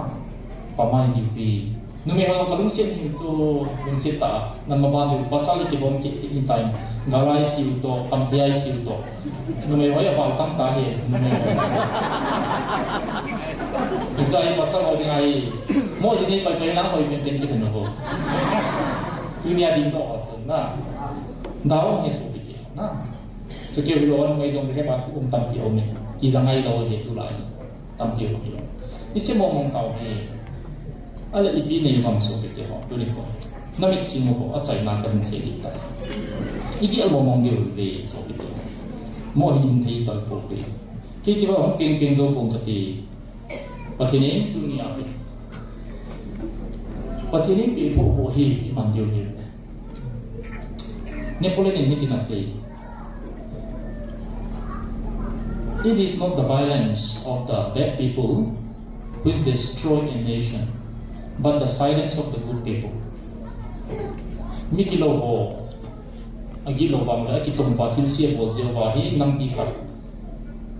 Pamai hiuve. Numei ho kalungset hing chu, lungset tah a. Nangma ban diu pasal le kibom cheh cheh in time. Gal a ithiu toh, khamthei a ithiu toh. Numei ho aval tam ta hi, numei ho. Hijeh a pasal ho dinga hi. Mo ji ni pai pai na hoi pen pen kiti na ho. Tunia ding toh asan na. Dau ni su ti na. Chu keu hilou a numei jong le ba um tampi um e. Kija ngai lou hi tulai. Tampi um e. Isi mo mong tau hi. Ale ipi nei vang, sopite ho, tuni kho. Namit sing u ho, achaina kahin sei ding tai. Igel mo mong diu ve, sopite ho. Mo hin thei tal pouve. Kei chiva hung peng peng jou pong kati. Pathen in tunia hi. Pathen in ipi ipo po hi, iman diu ve. Napoleon in hitin asei. It is not the violence of the bad people which destroy a nation, but the silence of the good people. Mi gilou ho, agilou vang le akitom uva thilse abol jeh uva hi nampi khat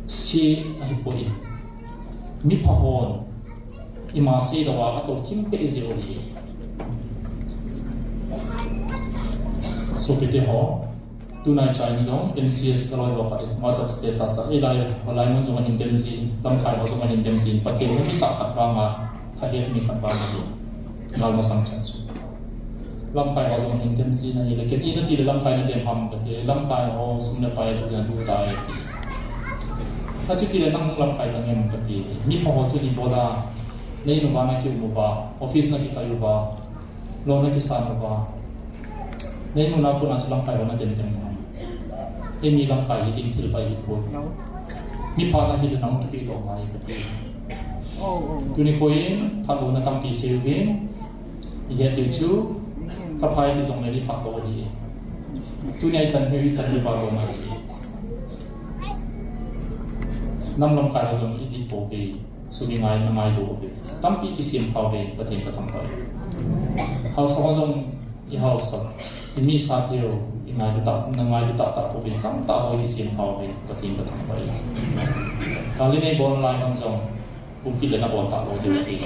se ahipoi. Mipha hon ima sei louva atou thim peh jeh u ahi. Sopite ho, tunai chan jong M C S kaloi ho khat in WhatsApp status a, eilai, hilai mun jong ahin dem jin, lamkai ho jong ahin dem jin, Pathen in mi khat khat vanga, kahet mi khat vanga jong. Gal masang chan chu. Lamkai ho jong ahin dem jin ahile, ken ina ti le lamkai na dem ham kati, lamkai ho sum le pai atu jan hu tai. Achuti le nang lamkai tang em kati. Mipha ho chu ibola, nei nu vana kium uva, office na kikai uva, lou na kisan uva. Nei nu na kona chu lamkai ho na dem dem uva. Eimi lamkai hi ding thil pai hipoi. Mipha na hile nang kipe toh ngai kati. Oh, oh, oh. Tuni kho in, phatlouna tampi sei uvin, ihet diu chu, kaphai ti jong le ni phat lou hi. Tunia ichan hi, ichan hi phat lou mai. Nam lamkai ho jong idih pouve, sumi ngai na ngai lou uve. Tampi kisem pha uve, Pathen kathangvah e. Haosa ho jong, ihaosa, imi sa teu, ingailu tah, nangailu tah tah pouvin tamtah ho kisem pha uve, Pathen kathangvah e. Kali nei bol nalai hon jong, kum kit le nabol tah lou diu ahi.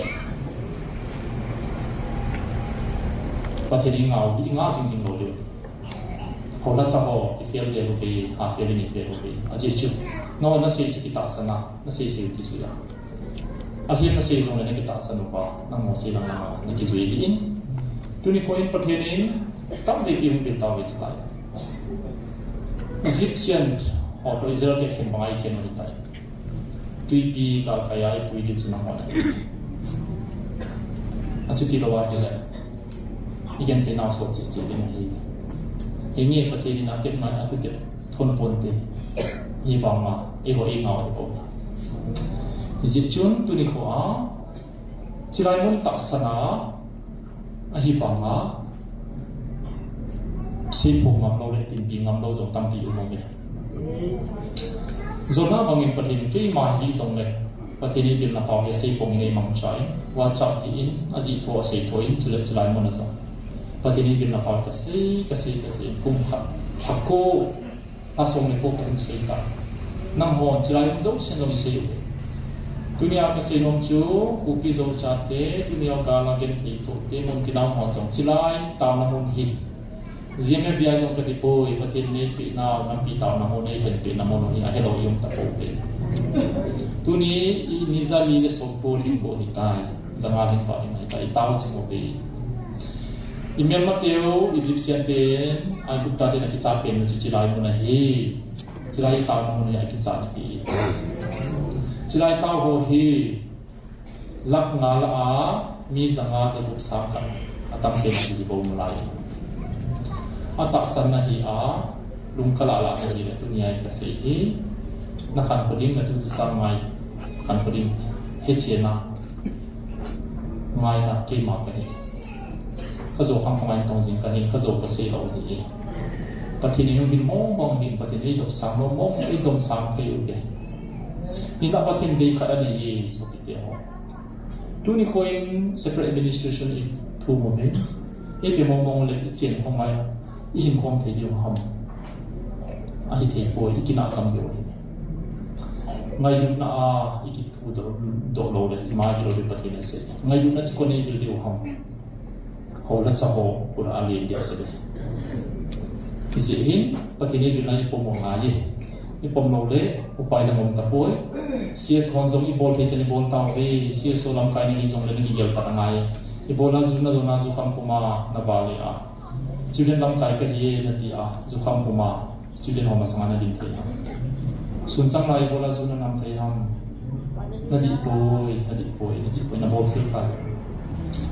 Pathen ingah u, ingah jing jing lou diu. Houna cha ho, ifail vel uve, afail in ifail uve. Ajeh chu, nangho nasei chu kitahsan a, nasei sei u kijui a. Alhem nasei jongle nakitahsan uva, nangho sei lang nangho nakijui ahin. Tuni kho in Pathen in tamvei pi hung peh tauve chulai. Egyptian ho toh Israel te khen banga ikhen u ahitai. Twipi galkai a ipui diu chu nangho nahi. Achuti lou ahile, igenthei nau sot cheh cheh ding ahi. Hinge Pathen in atep ngai, atutep thon ponte. Hivanga, eiho ingah u ahi bou. Hijeh chun tuni kho a, chilai mun tahsan a, ahivanga, seiphong ngam lou le tinpi ngam lou jong tampi um uve. Jonah bangin Pathen in keima hi jongle, Pathen in eipilna pau hi seiphong in eimangcha in, WhatsApp hi in, ajih tho asei tho in, chule chilai mun a jong. Pathen in eipilna pau kasei, kasei, kasei, kum khat, lha ko, lha som le ko kahung sei ta. Nanghon chilai mun jousen jong isei uve. Tunia kasei nom chu, Kuki Zo chate, tunia gal a genthei thoh te, mun kinam hon jong chilai taona mun hi. G M F D I jong kati poi, Pathen in eipeh nau, nampi taona mun, eihen peh na mun hi, ahelou i um ta pouve. Tuni, i ni ja li le som ko lhing ko hitai, ja nga lhing ko hitai, i tao jing uve. I Myanmar teu, Egyptian ten, Aigupta ten akicha pen chu chilai mun ahi. Chilai taona mun hi akicha na hi. Chilai tao ho hi, Lakh nga lah a, mi ja nga ja gup sang khat atam pen chu hi bou nalai. Atahsan na hi a, lungkal a la hi le tunia kasei hi. Na khankho ding, na tu chu sang mai khankho ding. He chena. Ngaina keima kahi. Ka jo khang khamai tong jing kahi, ka jo kasei lou hi. Pathen in hung vin mong mong hin, Pathen in ei dopsang mong mong, ei domsang thei uve. Hinla Pathen dei khat anei e, sopite ho. Tuni khoin separate administration i thum uve. Ei pe mong mong le i chen khong mai. I hin khom thei diu ham. Ahi thei poi, i kinah kam diu hi. Ngailutna a i kitu doh, doh lou le, ima hilou le Pathen asei. Ngailutna chu koi in eihil diu ham. Ho la cha ho, koi a len dia asei. Hijeh hin, Pathen eihilna i pom u ngai e. I pom lou le, upai dang um tapoi. C S hon jong i bol thei chan i bol tauve. C S O lamkai na hi jong le na kigel pat angai. I bol a ju na don a jukham puma na val le a. Student lamkai kahi e na ti a, jukham puma student ho masanga na din thei ham. Sun chang lai bol a ju na nam thei ham. Na dih poi, na dih poi, na dih poi, na bol khel tai.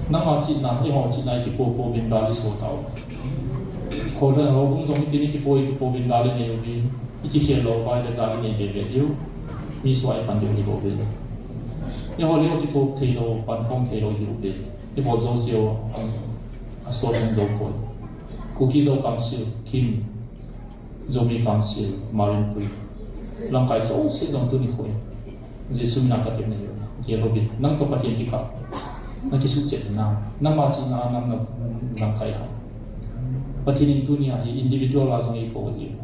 Nangma chihna, eiho chihna i kipo po uvin gal i so tau. Ho le, houbung jong hitin i kipo, i kipo uvin gal i nei uvin. I kikhel lou vai le gal i nei be be diu. Mi suai pan diu hi bou ve. Eiho le eiho kithoh thei lou, pan khom thei lou hi uve. I bol jouse u, a, asot hung jou poi. Kuki Zo Council, KIM, Zomi Council, Marimpui. Lamkai jouse jong tuni khoin. Jesu mina ka tepna hi. Gel uvin. Nang toh Pathen kikah. Na kisuhchet na. Nangma chihna a nam na lamkai ham. Pathen in tunia hi individual a jong eikou ahi.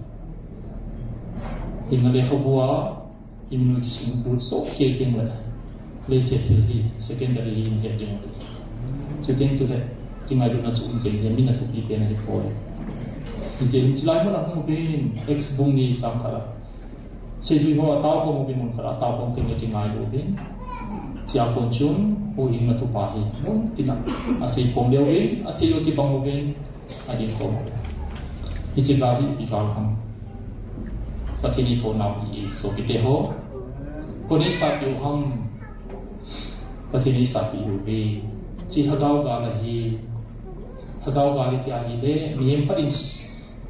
Hinna lekhabu a, Imin kisung lut soh kei ding le. Leiset thil hi, secondary hi in het ding le. Chuteng chule, kingailutna chu um jeng le, mi na thupi pen ahi poi. Hijeh hin chulai mun a hung uvin, Acts bung ni chang khat a. Seijui ho a tao khom uvin mun khat a, tao khom teng le kingailu uvin. Chia kon chun, huhhingna thupha hi, mun tina. Asei khom le uvin, asei u kibang uvin. Adin khom. Hiche gal hi ipi gal ham. Pathen in eikou nau hi sopite ho. Koi in eisatpi u ham. Pathen in eisatpi uve. Hiche lhagao gal ahi. Lhagao gal iti ahile, mihem khat in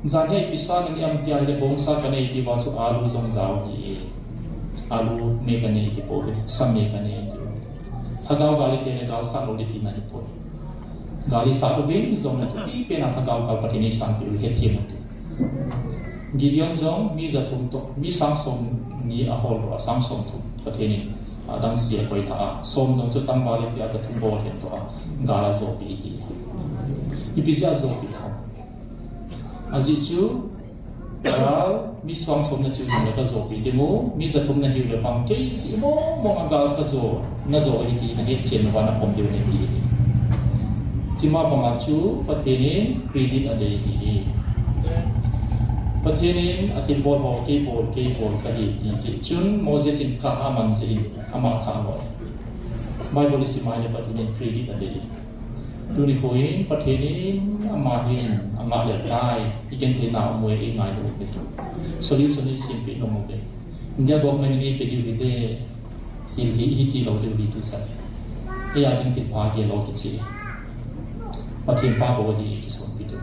jan hi ipi sa nanei em ti ahile, bongsa kanei ti uva chu alu jong jao ahi. Alu mei kanei ti pouve. Sa mei kanei ti uve. Lhagao gal iti ahile, gal sat lou ding tina ahi poi. Gal isat uvin jong na thupi pen a lhagao gal Pathen in eisanpeh u hi hethem ute. Gideon jong mi jathum toh, mi sang som ni ahol toh a sang som thum Pathen in adang sia koi tha a. Som jong chu tangval in tia jathum bol hen toh a gal ajopeh hi. Ipi jeh a ajopeh ham. Ajeh chu Gal, mi sang som na chiu le ka jopeh ding u, mi jathum na hiu le bang kei jeh mong mong a gal ka jo, na jo ahi ti na hetchen uva na pom diu ahi ti. Chima banga chu Pathen in credit adei ahi. Pathen in athilbol ho kei bol, kei bol kahi ti jeh chun Moses in kah aman jeh in ama tha loi. Bible isim a le Pathen in credit adei. Tuni khoin Pathen in ama hin angah lel tai, igenthei na um uve, ingailu uve. Solution isempeh nom uve. India government in eipe diu hile, thil hi, hiti lou diu hi tuchan. Eia ding thilpha gel lou kicheh. Pathen pa bou hi kisonpi diu.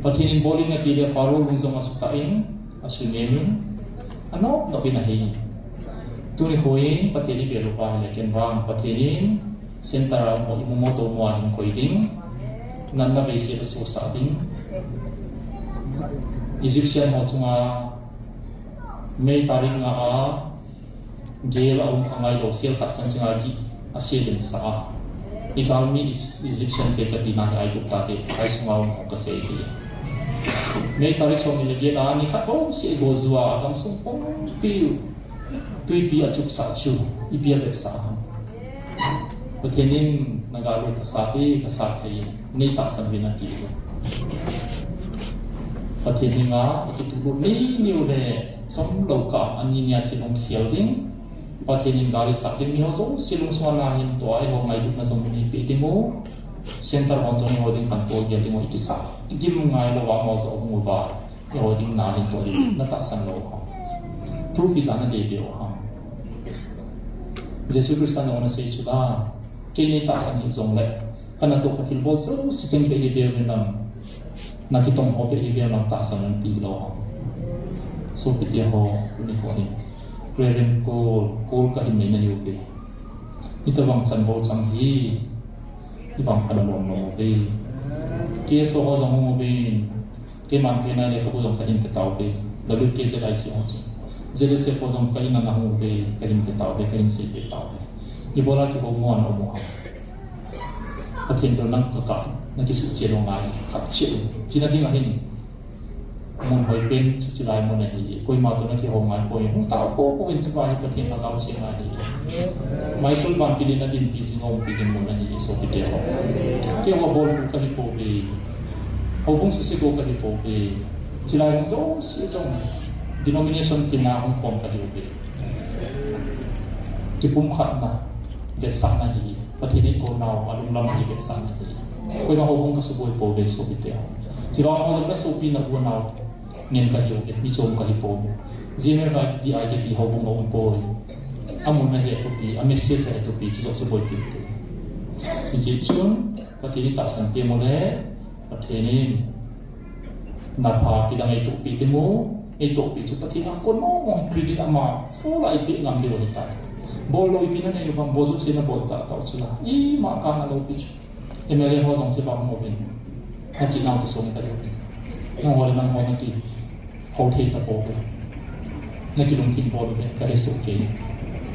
Pathen in bol in ati le Pharaoh lung jong asutah in, asumem in, anop nop in ahei. Tuni khoin Pathen in bel uva ahile ken vang Pathen in center a mo, imu mo to mo a hin koi ding. Natna veise asosah ding. Egyptian ho chunga May tarik nga a gel a um kha ngailou sel khat chan chunga gih asel in sa a. Igalmi Is-, Egyptian te kati na hi Aigupta te, ai sunga um ho kasei hi. May tarik som ni le get a ni khat bou seh go jua, agamsung pumpi u. Tuipi achuksah chu, ipi avetsah ham. Pathen in na gal u kasat e, kasat thei in, nei tahsan uvin ati. Pathen in a, ikituh lut ni, ni u le, chomlou kah, ani nia thil hung khel ding. Pathen in gal isat ding, miho jouse lungsunga na hin toh a, eiho ngailutna jong min eipeh ding u. Center hon jong eiho ding khantou gel ding u, ikisah. Igim ngailou a amaho jong ahung uva. Eiho ding na hin toh ding, na tahsan lou ham. Proof ijat nadei diu ham. Jesu Christa in ana sei chu la, kei nei tahsan hih jongle, ka natoh ka thilbol jouse cheng peh hih diu vin lang. Na kitong ho pe hi vel nang tahsan nang ti lou ham. Sopite ho, tuni ho hin. Prayer call, call kahin nei nahiuve. Hitobang chan bou chang hi. Ibang kana lom lom uve. K S O ho jong hung uvin. Keiman kei nai le khabu jong kahin te tauve. W K Z I C ho chu. Z S F ho jong kahin ana hung uve. Kahin te tauve, kahin sei te tauve. Ibola kihou mo ana um u ham. Pathen toh nang kaka, na kisuhchet lou ngai, khat cheh. China ding ahin. Mun hoi pen, chu chilai mun ahi. Koima toh na kihou ngai poi. Hung tao po po in chupa hi Pathen na tao cheh ngai hi. Michael Van Tilin na dinpi jing, umpi jing mun ahi, sopite ho. Keiho bolpu kahi pouve. Houbung suse ko kahi pouve. Chilai hung jouse jong. Denomination tina hung pom kahi uve. Kipumkhatna, vetsahna hi, Pathen in eikou nau, alunglam hi vetsahna hi. Koima houbung kasuboi pouve sopite ho. Chivang ho jong kasopi nabu nau, ngen kahiuve, michom kahi pouve. G M F D I K T houbung aum poi. Amun ahi athupi, a message ahi athupi, chu jong suboipi te. Hiche chun, Pathen in tahsan temo le, Pathen in Na pha kidang eitohpi temo, eitohpi chu Pathen a kon mong mong credit ama full a ipeh ngam diu ahitai. Bol lou ipi nanei uvem, bol jouse nabol chah tau chu la. Ima kana loupi chu. M L A ho jong chu vang mo vin. Achi nau kisong ta diu vin. Nangho le nangho naki hou thei tapouve. Naki lungthim bol uve, kahe soh kei.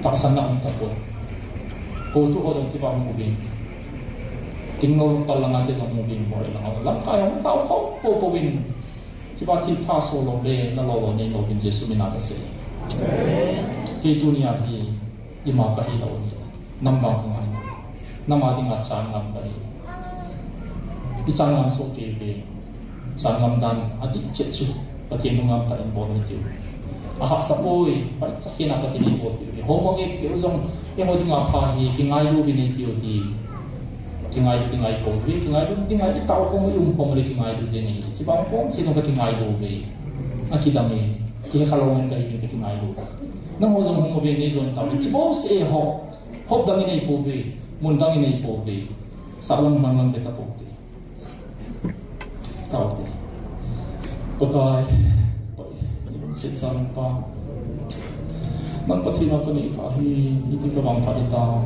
Tahsan na um tapoi. Kotu ho jong chu vang mo vin. Tinglou pal langa te jong mo vin, bol langa. Lamkai hung tao khom po po vin. Chupa thil pha so lou le, na lou lou nei lou vin Jesu mina kasei. Kei tunia hi, ima kahi lou ni. Nam vang kangai. Nam a dinga chan ngam kahi. I chan ngam soh kei ve. Chan ngam dan adih chet chu. Pathen lungngam tah in bol ni tiu. Ahahsa poi, paicha hina Pathen in bol tiu. Homework e tiu jong, eiho dinga pha hi, kingailu vin e tiu hi. Kingailu, kingailu, kingailu, kingailu, i tao khom, i um khom le kingailu jeng e. Chibang khom, chibang ka kingailu ve. Akidang e. Kihe khalou ngen kahi vin ka kingailu. Nangho jong hung uve nei jon tao. Chibou se ho. Hop dang i nei pouve. Mun dang i nei pouve. Sahlang manlang ve tapou te. Tao te. Pakai, Pai, setsang pa. Nang Pathen a kanei kha hi, iti ka vangphat ta.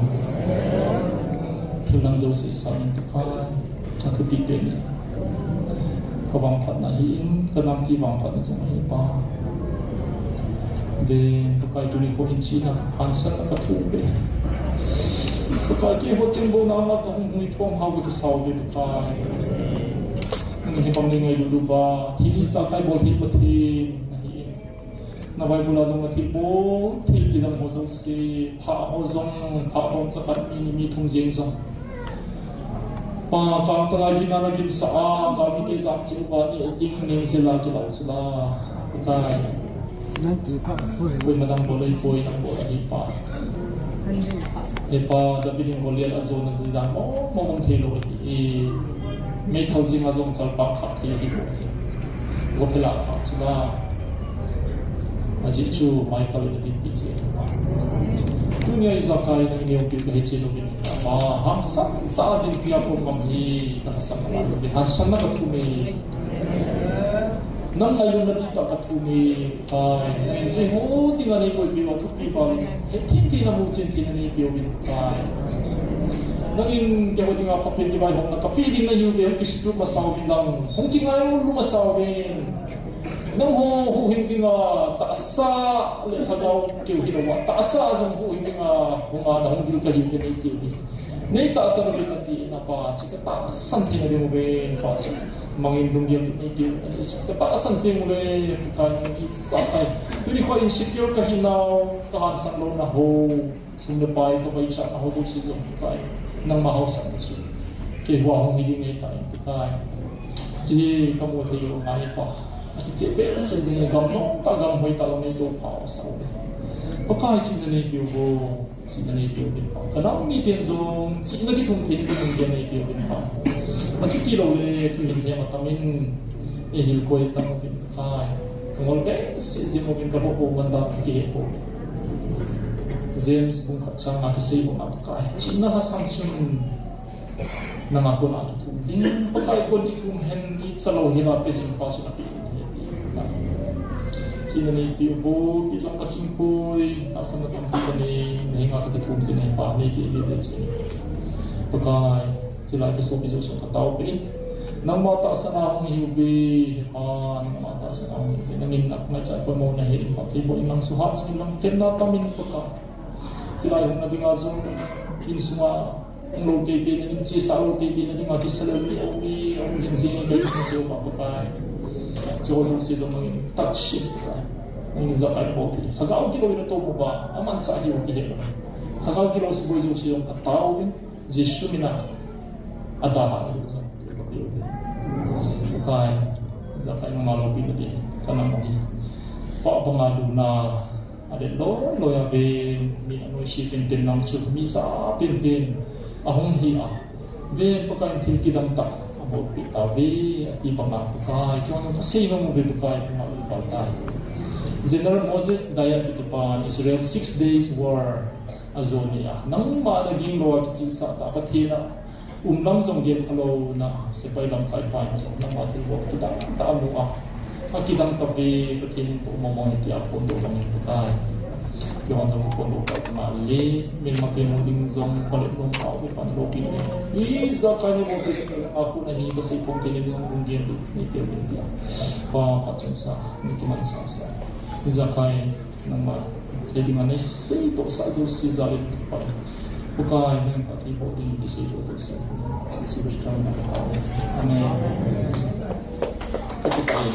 Thil nang jouse sang Pakai, athupi te ni. Ka vangphatna hi in, ka nampi vangphatna jong ahi pa. Ve, Pakai tuni ko in china, hansan ka thu ve. Pakai keiho chingbouna nga ka hung hui thom hao ve ka sao ve Pakai. Nang hi pang ni ngai lulu ba, thi ni sa kai bol hi Pathen, na hi. Na Bible a jong na thilbol, thil kidang ho jouse, pha ho jong, pha ho cha khat ni, ni thum jeng jong. Pa, kang tangai ding a na ginsah a, kang mite jam cheh uva, ni a ding neng sela kilau sela. Pakai. Koima dang bol lou poi, nang bol ahi pa. He pa, David in Goliath a jona ding dan mong mong thei lou ahi. Meithal jing a jong chalpang khat thei ahi lou ahi. Goliath khat chu la. Ajeh chu Michael in adinpi jeh. Tunia ijakai nang neo pi kahe che lou vin. Pa, hangsan tah a dinpi a pom ngam hi, ka lhasam ka la lou vin. Hangsan na ka thum e. Nang ngailutna dihtah ka thum e, Pakai. Nang keiho dinga nei boipi uva thupi val in. Hetthemthei na muchen thei na neipeh uvin, Pakai. Nangin keiho dinga phapen kivaihomna kapeh ding nahiuve, hung kisutup masa uvin lang. Hung kingailu masa uvin. Nangho huhhing dinga tahsa le lhagao keu hilouva, tahsa jong huhhing dinga hunga nahung ding kahiuve neiti uve. Nei tahsan uvin nati na Pa, chu katahsan thei na ding uve Pa. Mangin lunggel neiti uve, chu katahsan thei uleh, Pakai nang ijakai. Tuni kho insecure kahinau, kahansan louna ho. Sum le pai kavaichahna ho jouse jong Pakai. Nangma haosatna chu. Keiho a hung hi ding ahitai Pakai. Hiche kamu thei u ngai Pa. Akicheh behseh jing e, gam nung tah gam hoitah lam neitoh pha u sa uve. Pakai chihna neipeh uvo. Chihna neipeh uvin Pa. Kanam miten jong chihna kithum thei na kithum thei neipeh uvin Pa. Achuti louleh thuhil hem atamin. Eihil koi tam uvin Pakai. Kangol behseh jing uvin kavoh vo man dan kakihe pouve. James bung khat chang nga kisei bang a Pakai. Chihna lhasam chun. Nanga kona kithum ding, Pakai kon kithum hen, ichalou hela pe jing pa chu napeh ding ahi ti. China neipe uvo, kei jong kachingpoi, tahsan na tampi kanei, nahenga kakithum jing ahi pa, neipeh ding ahi. Pakai, chulai kasopi jouse katao peh in. Nangma tahsan a hung hiuve, Hepa, nangma tahsan a hung hiuve. Nangin nangma chai pamo nahi, Pakai bo in nang suhat jing in lang kemna tamin Pakai. Chulai hung nadinga jong, insunga, hung lou teitei na, inchesa lou teitei na dinga kisalel mi, o mi, hung jing jing in, kei hung seiu pa Pakai. Chu jouse jong nangin touch in Pakai. Nangin jakai bol thei. Lhagao kilou in natom uva, amanchah hiu kihe lou. Lhagao kilou suboi jouse jong katao in, Jesu mina, adalhah nahiu jong. Pakai, jakai nangma loupina ding, kanam u hi. Pa banga luna, Adet loi loi a ven, mi anoise penpen lang chu, mi ja penpen ahung hi a. Ven Pakaiyin thil kidang tah abolpeh tauve, ati banga Pakai, keihon jong kasei nom uve Pakai, keima lungpal tai. General Moses Dayan kitipan Israel Six Days War ajo ni a, nangma naging lou a kichihsah tah Pathen a, um lam jong gel phalou na, sepai lamkai pa in jong nangma thilbol kidang tah amu a. Akidang tah ve, Pathen in toh mong mong in tia phondoh bang in Pakai. Keihon jong phondoh kai tah le, melmate mu ding jong phalet nom tauve, pan loupina. Ijakai neibolpeh ding a kon ahi, kasei phong thei le, neihin gel ding, neiteu ding tia. Pa, phatchomsa, neikimansahsa. Ijakai Nangma, sei dinga neiseitohsah jouse jal in Pakai. Pakai, nang phattheiboh ding in kiseitoh jouse. Jesu Christa min a. Amen. Pakai.